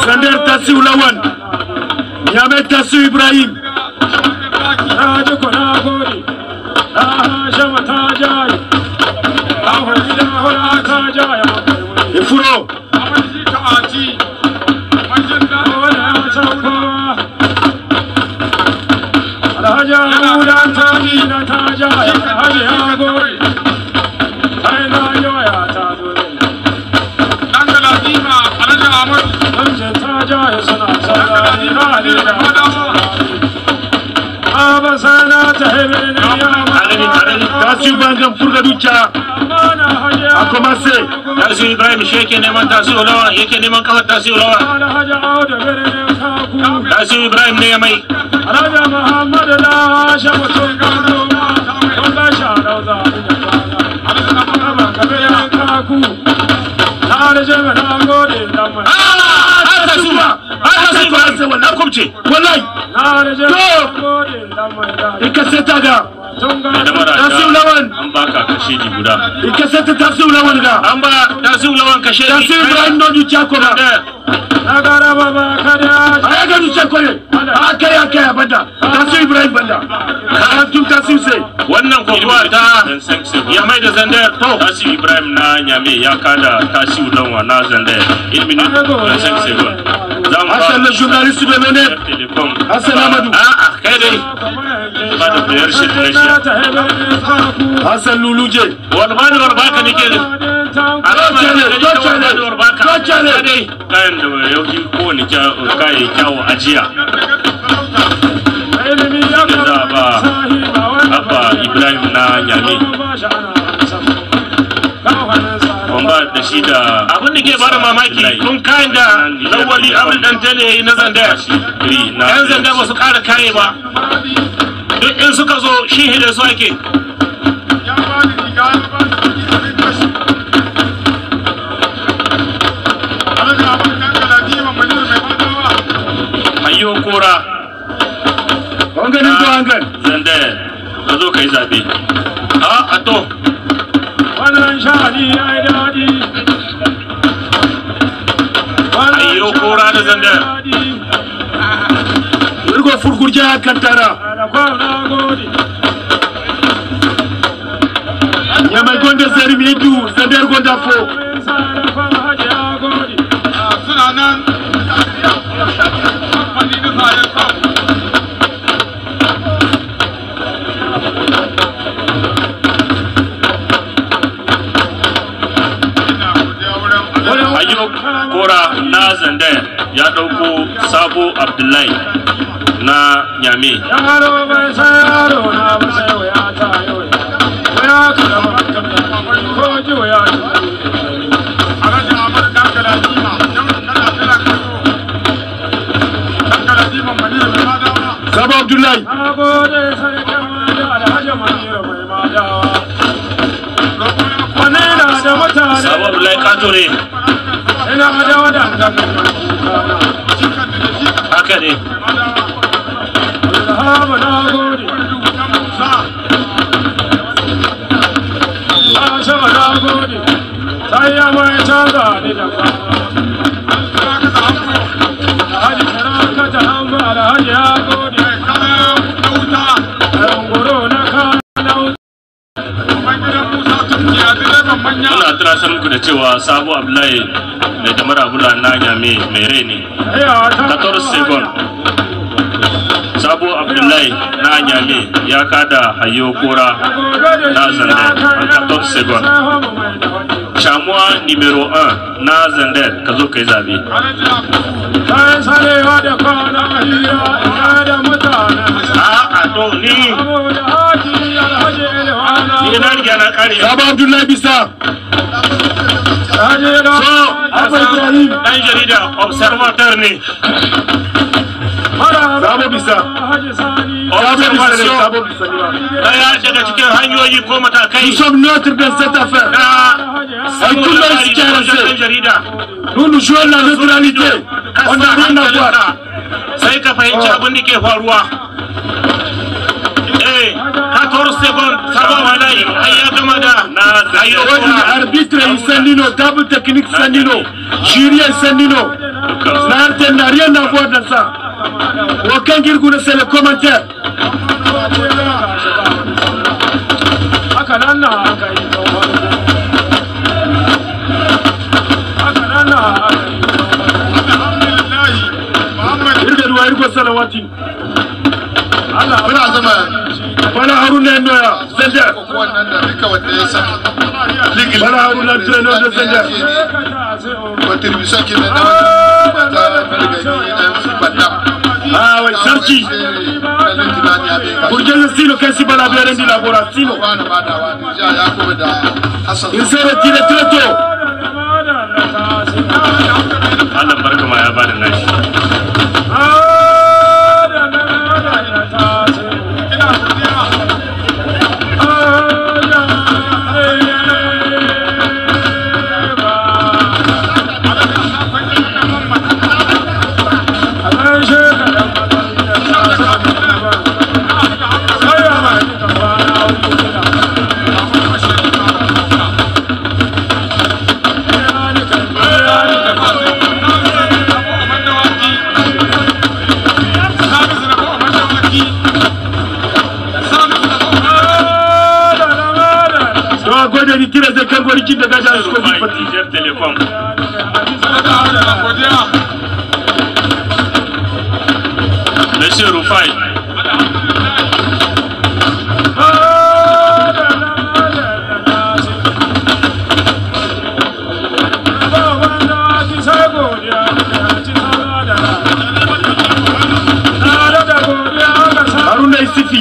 Zandar Tasiu Lawan. Nyame Tasiu Ibrahim. Ifuro. Tasiu Bangan Furga Ducha a commencé. Tasiu Ibrahim shi yake neman Tasiu Lawan, yake neman kafar Tasiu Lawan. Tasiu Ibrahim ne ya mai. Wallahi. To ikaseta ga Tasiu Lawan. An baka kasheji guda. Ikaseta Tasiu Lawan ga. An ba Tasiu Lawan kasheji. Tasiu Ibrahim no ducha ko ba. Aya ga ducha ko ne. Akai akai banda. Tasiu Ibrahim banda. Karantum Tasiu sai. Wannan kokowa ta Yamai da Zandar. To Tasiu Ibrahim na Nyame ya kada Tasiu Lawan na Zandar. 1 minute 25 secondes. Hassan le journaliste de Menet. Hassan Amadou. A'a kai dai. Ba da biyar shi da shi. Hassan Luluje. Walbani warbaka nake ne. Dole. Kayan da ya fi kowane kayan kyawu ajiya. Da za a ba Abba Ibrahim na Nyame. Wamba da shi da abin da ke bada mamaki tun kayan da Lawali Abdu Dan Tele yayi na Zandar. Yan Zandar ba su ƙara kaye ba. Duk in suka zo shi hidda su ake. Ayyo kora. Wangan ko wangan. Zandar ka zo ka yi zabe. A to. Wannan sha'ani ya yi daɗi. Ayyo kora da Zandar. Irgo furkurja kantara. Nyamai gonda zeri midu, Zandar gonda fo. Suna nan. Ayyo kora na Zandar ya dauko Sabo Abdullahi na Nyame. Yaro bai sai yaro na ba sai waya ta yau. Waya ka da ko ji waya. Alhaji Ahmad dan Abdullahi. Sabo Abdullahi kato ne. Haka ne. Muna tunasar muku da cewa Sabo Abdullahi mai damar abula na Nyame mai rai ne. 14 second. Sabo Abdullahi na Nyame ya kada Hayo Kora na Zandar a 14 second. Shamuwa numero 1 na Zandar, ka zo ka yi zabe. A to ni na riga na kare. Sabo Abdullahi bisa. So Abba Ibrahim. Dan jarida observateur ne. Sabo bisa. Sabo bisa ne, Sabo bisa ne. Daya daga cikin hanyoyi ko matakai Nous sommes neutres dans cette affaire. na Et tout le monde s'y dan intéresse. jarida. Nous, nous jouons la neutralité. On n'a rien à voir. Sai ka fahimci abin da ke faruwa. 14 secondes, Sabo Abdullahi har ya gama da Hayo Wani Kora. arbitre Sandino, table technique Sandino, jury Sandino. L'arte n'a rien à voir dans ça. Aucun Girgoune, c'est le commentaire. Irga duwa irgo salawati. Muna zama Bala Haruna Noya, Zender. wannan da duka wanda ya san Bala Haruna entraîneur de Zender. Contribution ke da ta marigayi MC Bandam. Ah ouais, Sarki. Burgen Sino, Kessi Bala Berendi Labora, Sino. Wani badawa Nija Yakubu da Hassan. Il s'est retiré très tôt. Allah barka ma ya bada nashi. Donc, gode ni tire de Kangori qui dégage à jusqu'au Rufai, petit. Niger Telecom. Monsieur Rufai, Haruna Isifi.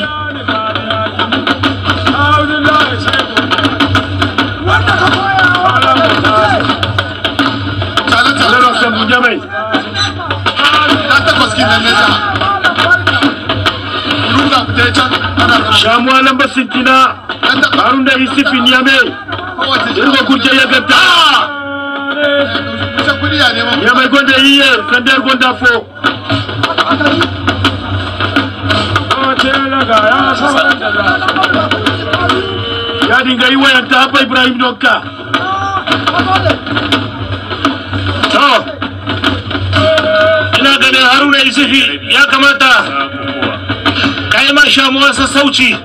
Wanda ka koya wa Tale tale. Alero Sambu Nyamai. Na takwas kenan na ja. Nuna fita can ana zama. Shamuwa lamba sintina. Dan takwas Haruna Isifi Nyamai. kowace Irgo kurje ya gata. Kusan kudi ya neman. Nyamai gonda iye, Zender gonda fo. Ya dinga yi wayanta Abba Ibrahim Donka. To, ina ganin Haruna Isufi ya kamata na kokowa. ka yi ma shamuwa sassauci.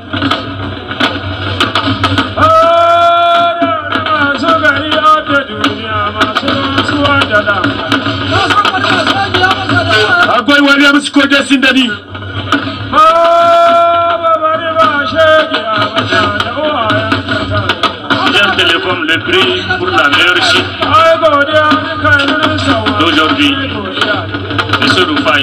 Akwai Williams Kode Sindani. Niger Telecom, le prix pour la meilleure chute d'aujourd'hui. Monsieur Rufai,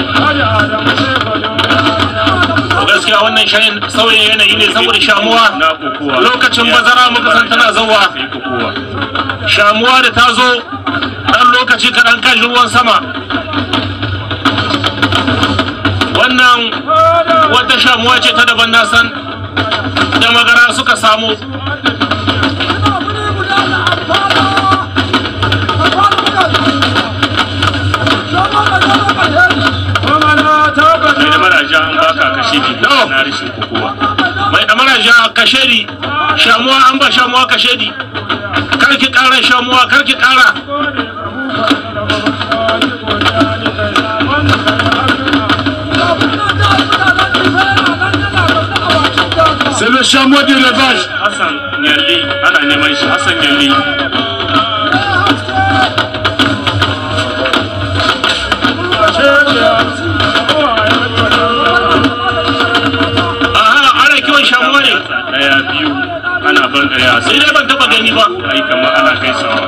To gaskiya wannan shayin sauyin yanayi ne saboda shamuwa na kokowa. Lokacin bazara muka san tana zauwa. Sai kokowa. Shamuwa da ta zo ɗan lokaci kaɗan kan ruwan sama. Wannan wata shamuwa ce ta daban, na san da magara suka samu. Mai damara ja, an baka kashedi na rashin kokowa. Mai damara ja, kashedi. Shamuwa, an ba shamuwa kashedi. Karki kara, shamuwa, karki kara. C'est le chamois d'élevage. Hassan Nyalli, ana neman shi, Hassan Nyalli. Aha, ana kiwon shamuwa ne. Daya, biyu, ana ban daya. Sai dai ban taba gani ba. Ai kamar ana gaisawa.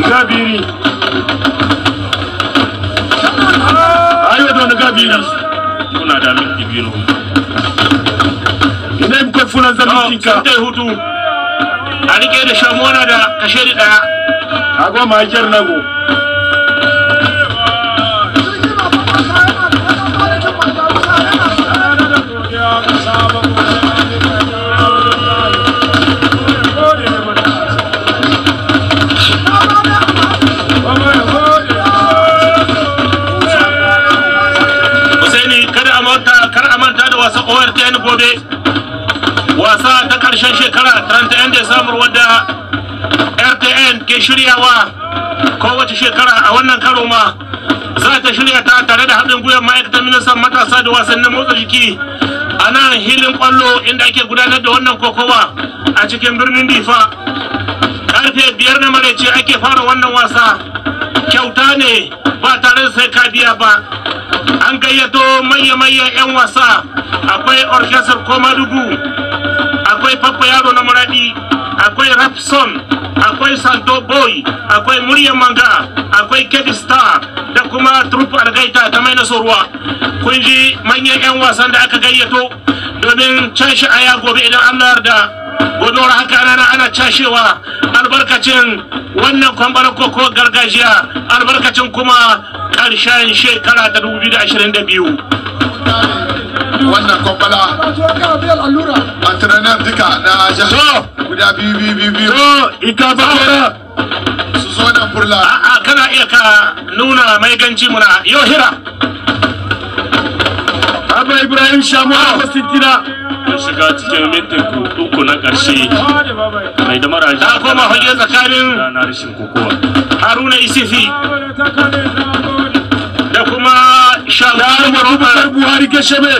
Gabiri. Ayo don Gabiri. Kuna da minti 2. Ina yi kwa fulan zama Sun tai hutu. A rike da shamuwa na da kashedi daya. Agwa ma jar nago. Husaini, kada a manta, kar a manta da wasan ORTN gobe. Wasa ta karshen shekara 31 Desambar wadda RTN ke shiryawa kowace shekara, a wannan karo ma za ta shirya ta tare da haɗin gwiwar ma'aikatan ministan matasa da wasannin motsa jiki a nan hilin kwallo inda ake gudanar da wannan kokowa a cikin birnin Difa. Karfe 5 na maraice ake fara wannan wasa. Kyauta ne, ba tare da sai ka biya ba. An gayyato manya-manyan 'yan wasa, akwai orchestra Komadugu, akwai Papa Yaro na Maradi, akwai Rapson, akwai Santo Boy, akwai Muryar Manga, akwai Kebbi Star da kuma Troupe Algaita ta Mai Nasorwa. Kun ji manyan 'yan wasan da aka gayyato domin cashe aya gobe idan Allah yarda. Gobe haka ana cashewa albarkacin wannan kwambalar koko gargajiya, albarkacin kuma karshen shekara ta 2022. Wannan kwamfala, entraîneur duka na jihar guda biyu biyu biyu biyu To, ika bakara. su zo nan furla. A'a, kana iya ka nuna mai ganci muna yau hira. Abba Ibrahim Shamuwa Sintina. Kun shiga cikin mintin ku 3 na ƙarshe. Mai damara ja, Ta koma fage tsakanin na rashin kokowa. Haruna Isifi da kuma Yaro Shamu. Abubakar Buhari Gesheme.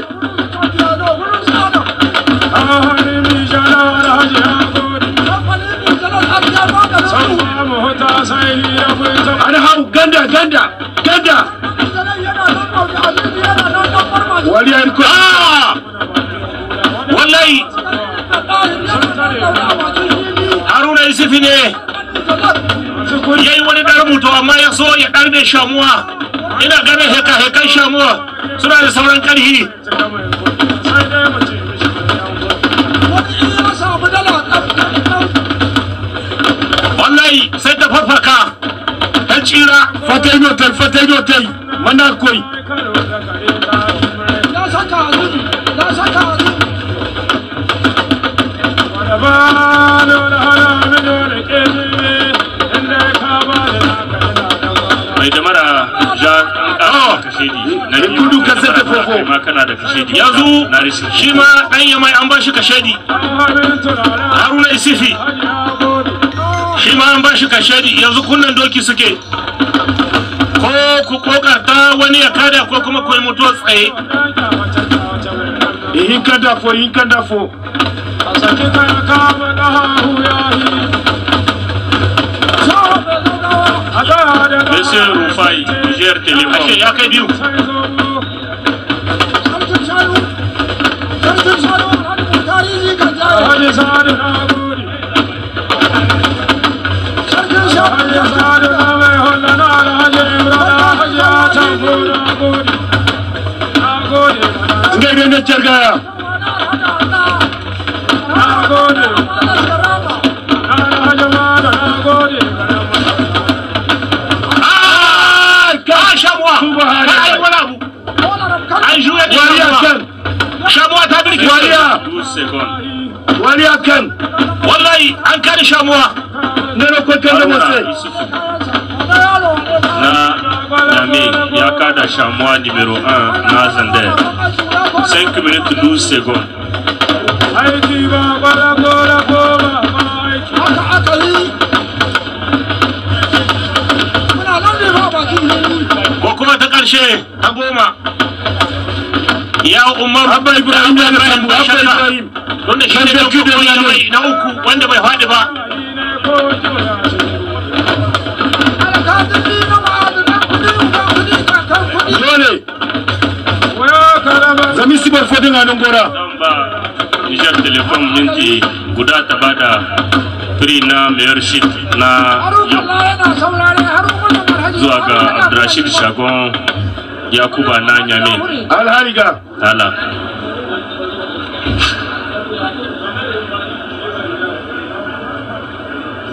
An hau ganda ganda ganda. Wali ko. Ah! Wallahi Haruna Isifi ne ya yi wani ɗan rubutu, amma ya so ya ɗarbe shamuwa. Ina ganin heka hekan shamuwa suna da sauran ƙarfi. Wallahi sai ta farfaka ta tsira. Fatai notai, fatai notai. Mana koi. Mai damara ja, an ƙara kashedi na biyu. Kudu ka sai ta fofo. Kai ma kana da kashedi Yanzu na rashin shi ma ɗan Yamai an ba shi kashedi. Haruna Isifi shi ma an ba shi kashedi. Yanzu kunnan doki suke, ko ku kokarta wani ya kada ko kuma ku yi mutuwar tsaye. Ihin kada fo, ihin kada fo. Monsieur Rufai, Niger Telecom. Ashe ya kai biyu. Ngai ne cergaya. Ah, ka shamuwa. Wani akan. Wallahi an kare shamuwa. Nero ko kan da mose. Na Niamey ya kada shamuwa numero 1 na Zandar. 5 minutes 12 secondes. Aiki ba kwala kola ko ba aiki. Haka aka yi. Muna nan ne ba baki ne. Ko kuma ta ƙarshe ta 10. Ya Umar Abba Ibrahim ya Ibrahim Abba Ibrahim. Wanda shi ne na uku wanda bai faɗi ba. Dole. Zami sibar fodin a nan gora. Zan ba Niger Telecom minti guda ta bada free na mayor sheet na yau zuwa ga Abdurrashid Shagon Yakuba na Nyame. Alhariga. Hala.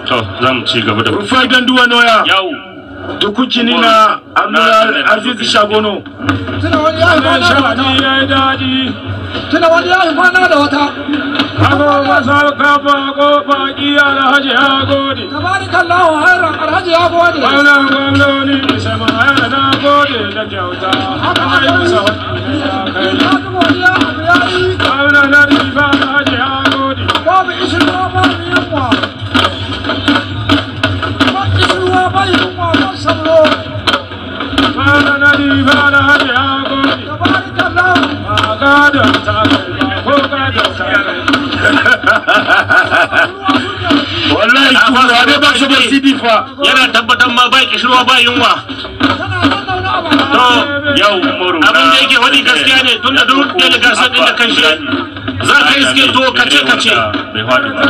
To, za mu ci gaba da. Rufai Ganduwa Noya. Yau. Dukuci ni na Abdul Aziz Shagono. Tuna wani ya yi kwana da wata. Tuna wani ya yi kwana da wata. Ago masa kafa ko baki Alhaji ya gode. Tabarakallahu hairan Alhaji ya gode. Wannan gwamnoni sama ya na gode da kyauta. Haka aka yi. Ya ji godiya abu ya yi. Gwamnan na riba Alhaji ya gode. Babu ishirwa babu yunwa. Ba ishirwa ba yunwa ba sabro. Gwamnan na riba Alhaji ya gode. Tabarakallahu. Ba gadon ta kai ba ko gadon ta kai. Wallahi kuma ne ba shi da CD fa. Yana tabbatar ma ba kishirwa ba yunwa. To yau Umaru abin da yake wani gaskiya ne tunda duk delegation din da kanshi za ka iske to kace kace. Bai faɗi ba.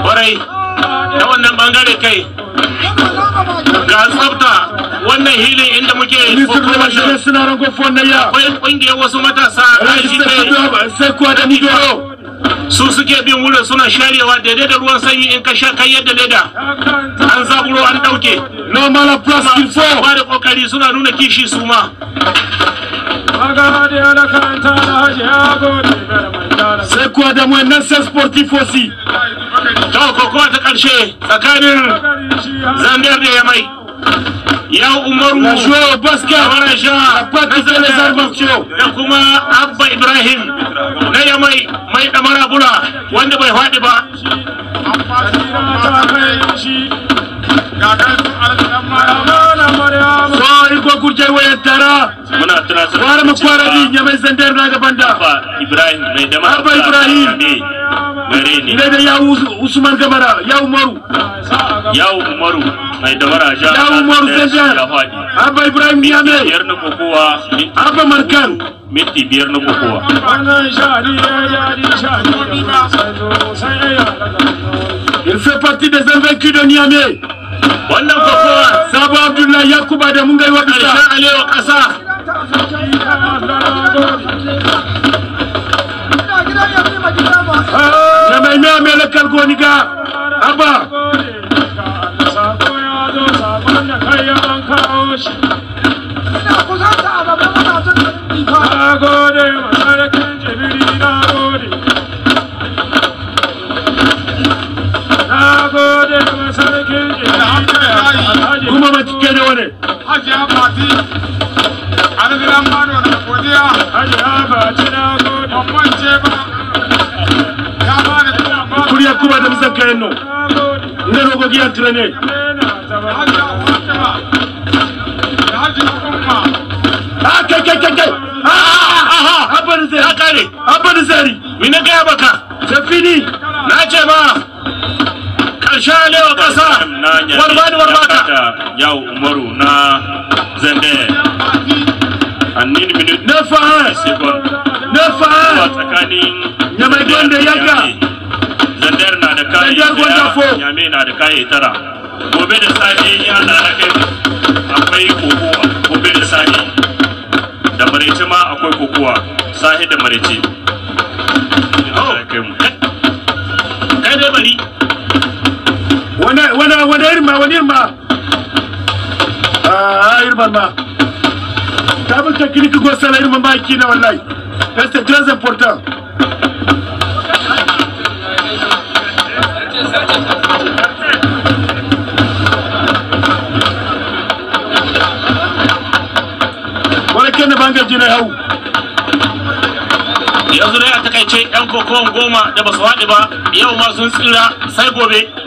Kwarai ta wannan bangare kai ga tsafta wannan hilin inda muke akwai kungiyar wasu matasa su suke bin wurin suna sharewa daidai da ruwan sanyi in ka sha kai yadda leda an zaburo an dauke ba da kokari suna nuna kishi su ma. C'est quoi de moi un ancien sportif aussi. To kokowa ta karshe tsakanin Zandar da Yamai. Ya Umaru La joué au basket. Maraja pratiqué les arts martiaux. Da kuma Abba Ibrahim na Yamai mai damara bula wanda bai faɗi ba. So iko kurje wayan tara. Muna tunatar Kwara mu kwara ni Yamai Zandar na gaban da. Abba Ibrahim mai damara Abba Ibrahim. Gare ni. Ne da ya Usman Gamara ya Umaru. Yawo Umaru mai damara ja Ya Umaru Zandar. ya faɗi. Abba Ibrahim Yamai. 5 na kokowa. Abba Markan. Minti 5 na kokowa. Il fait partie des invaincus de Niamey. Wannan kokowa Sabo Abdullahi Yakuba da mun gaiwa bisa. Karshen alewa ƙasa. Yamai Niamey la kalgoniga. Abba. Na gode masarakin jibiri na gode. Na gode masarakin jibiri. Kuma matike ne wane. Hajiya Fati, Alhaji Mano na godiya. Hajiya Fati na gode. Ban mance ba. Ya bani kuma. Kuri Yakuba da musan kayan no. Ne rogo gi entraîner. Hajiya Fatima. Da Hajiya Umma. Ah kai kai kai kai. Ah aha. Abba Nzeri. Ya kare. Abba Nzeri. Mi na gaya baka. C'est fini. Na ce ma karshen alewa ƙasa. Warbani warbaka. Yawo Umaru na Zande. Annin minute. 9 à 1. Second. 9 à 1. Tsakanin Nyamai Gonde Yaga. Zandar na da kaye Zandar Gonda fo. Nyame na da kaye 9. Gobe da safe in Allah ya kai mu akwai kokowa. Gobe da safe. Da maraice ma akwai kokowa. Sahe da maraice. Allah ya kai mu. Kai dai bari. Wana wana wana irin ma wani irin ma. Ah, irmana. Table technique go sala irmana kina wallahi. C'est très important. Wala kene bangar jina hau. Yanzu dai a takaice yan kokowan 10 da ba su haɗu ba yau ma sun tsira sai gobe.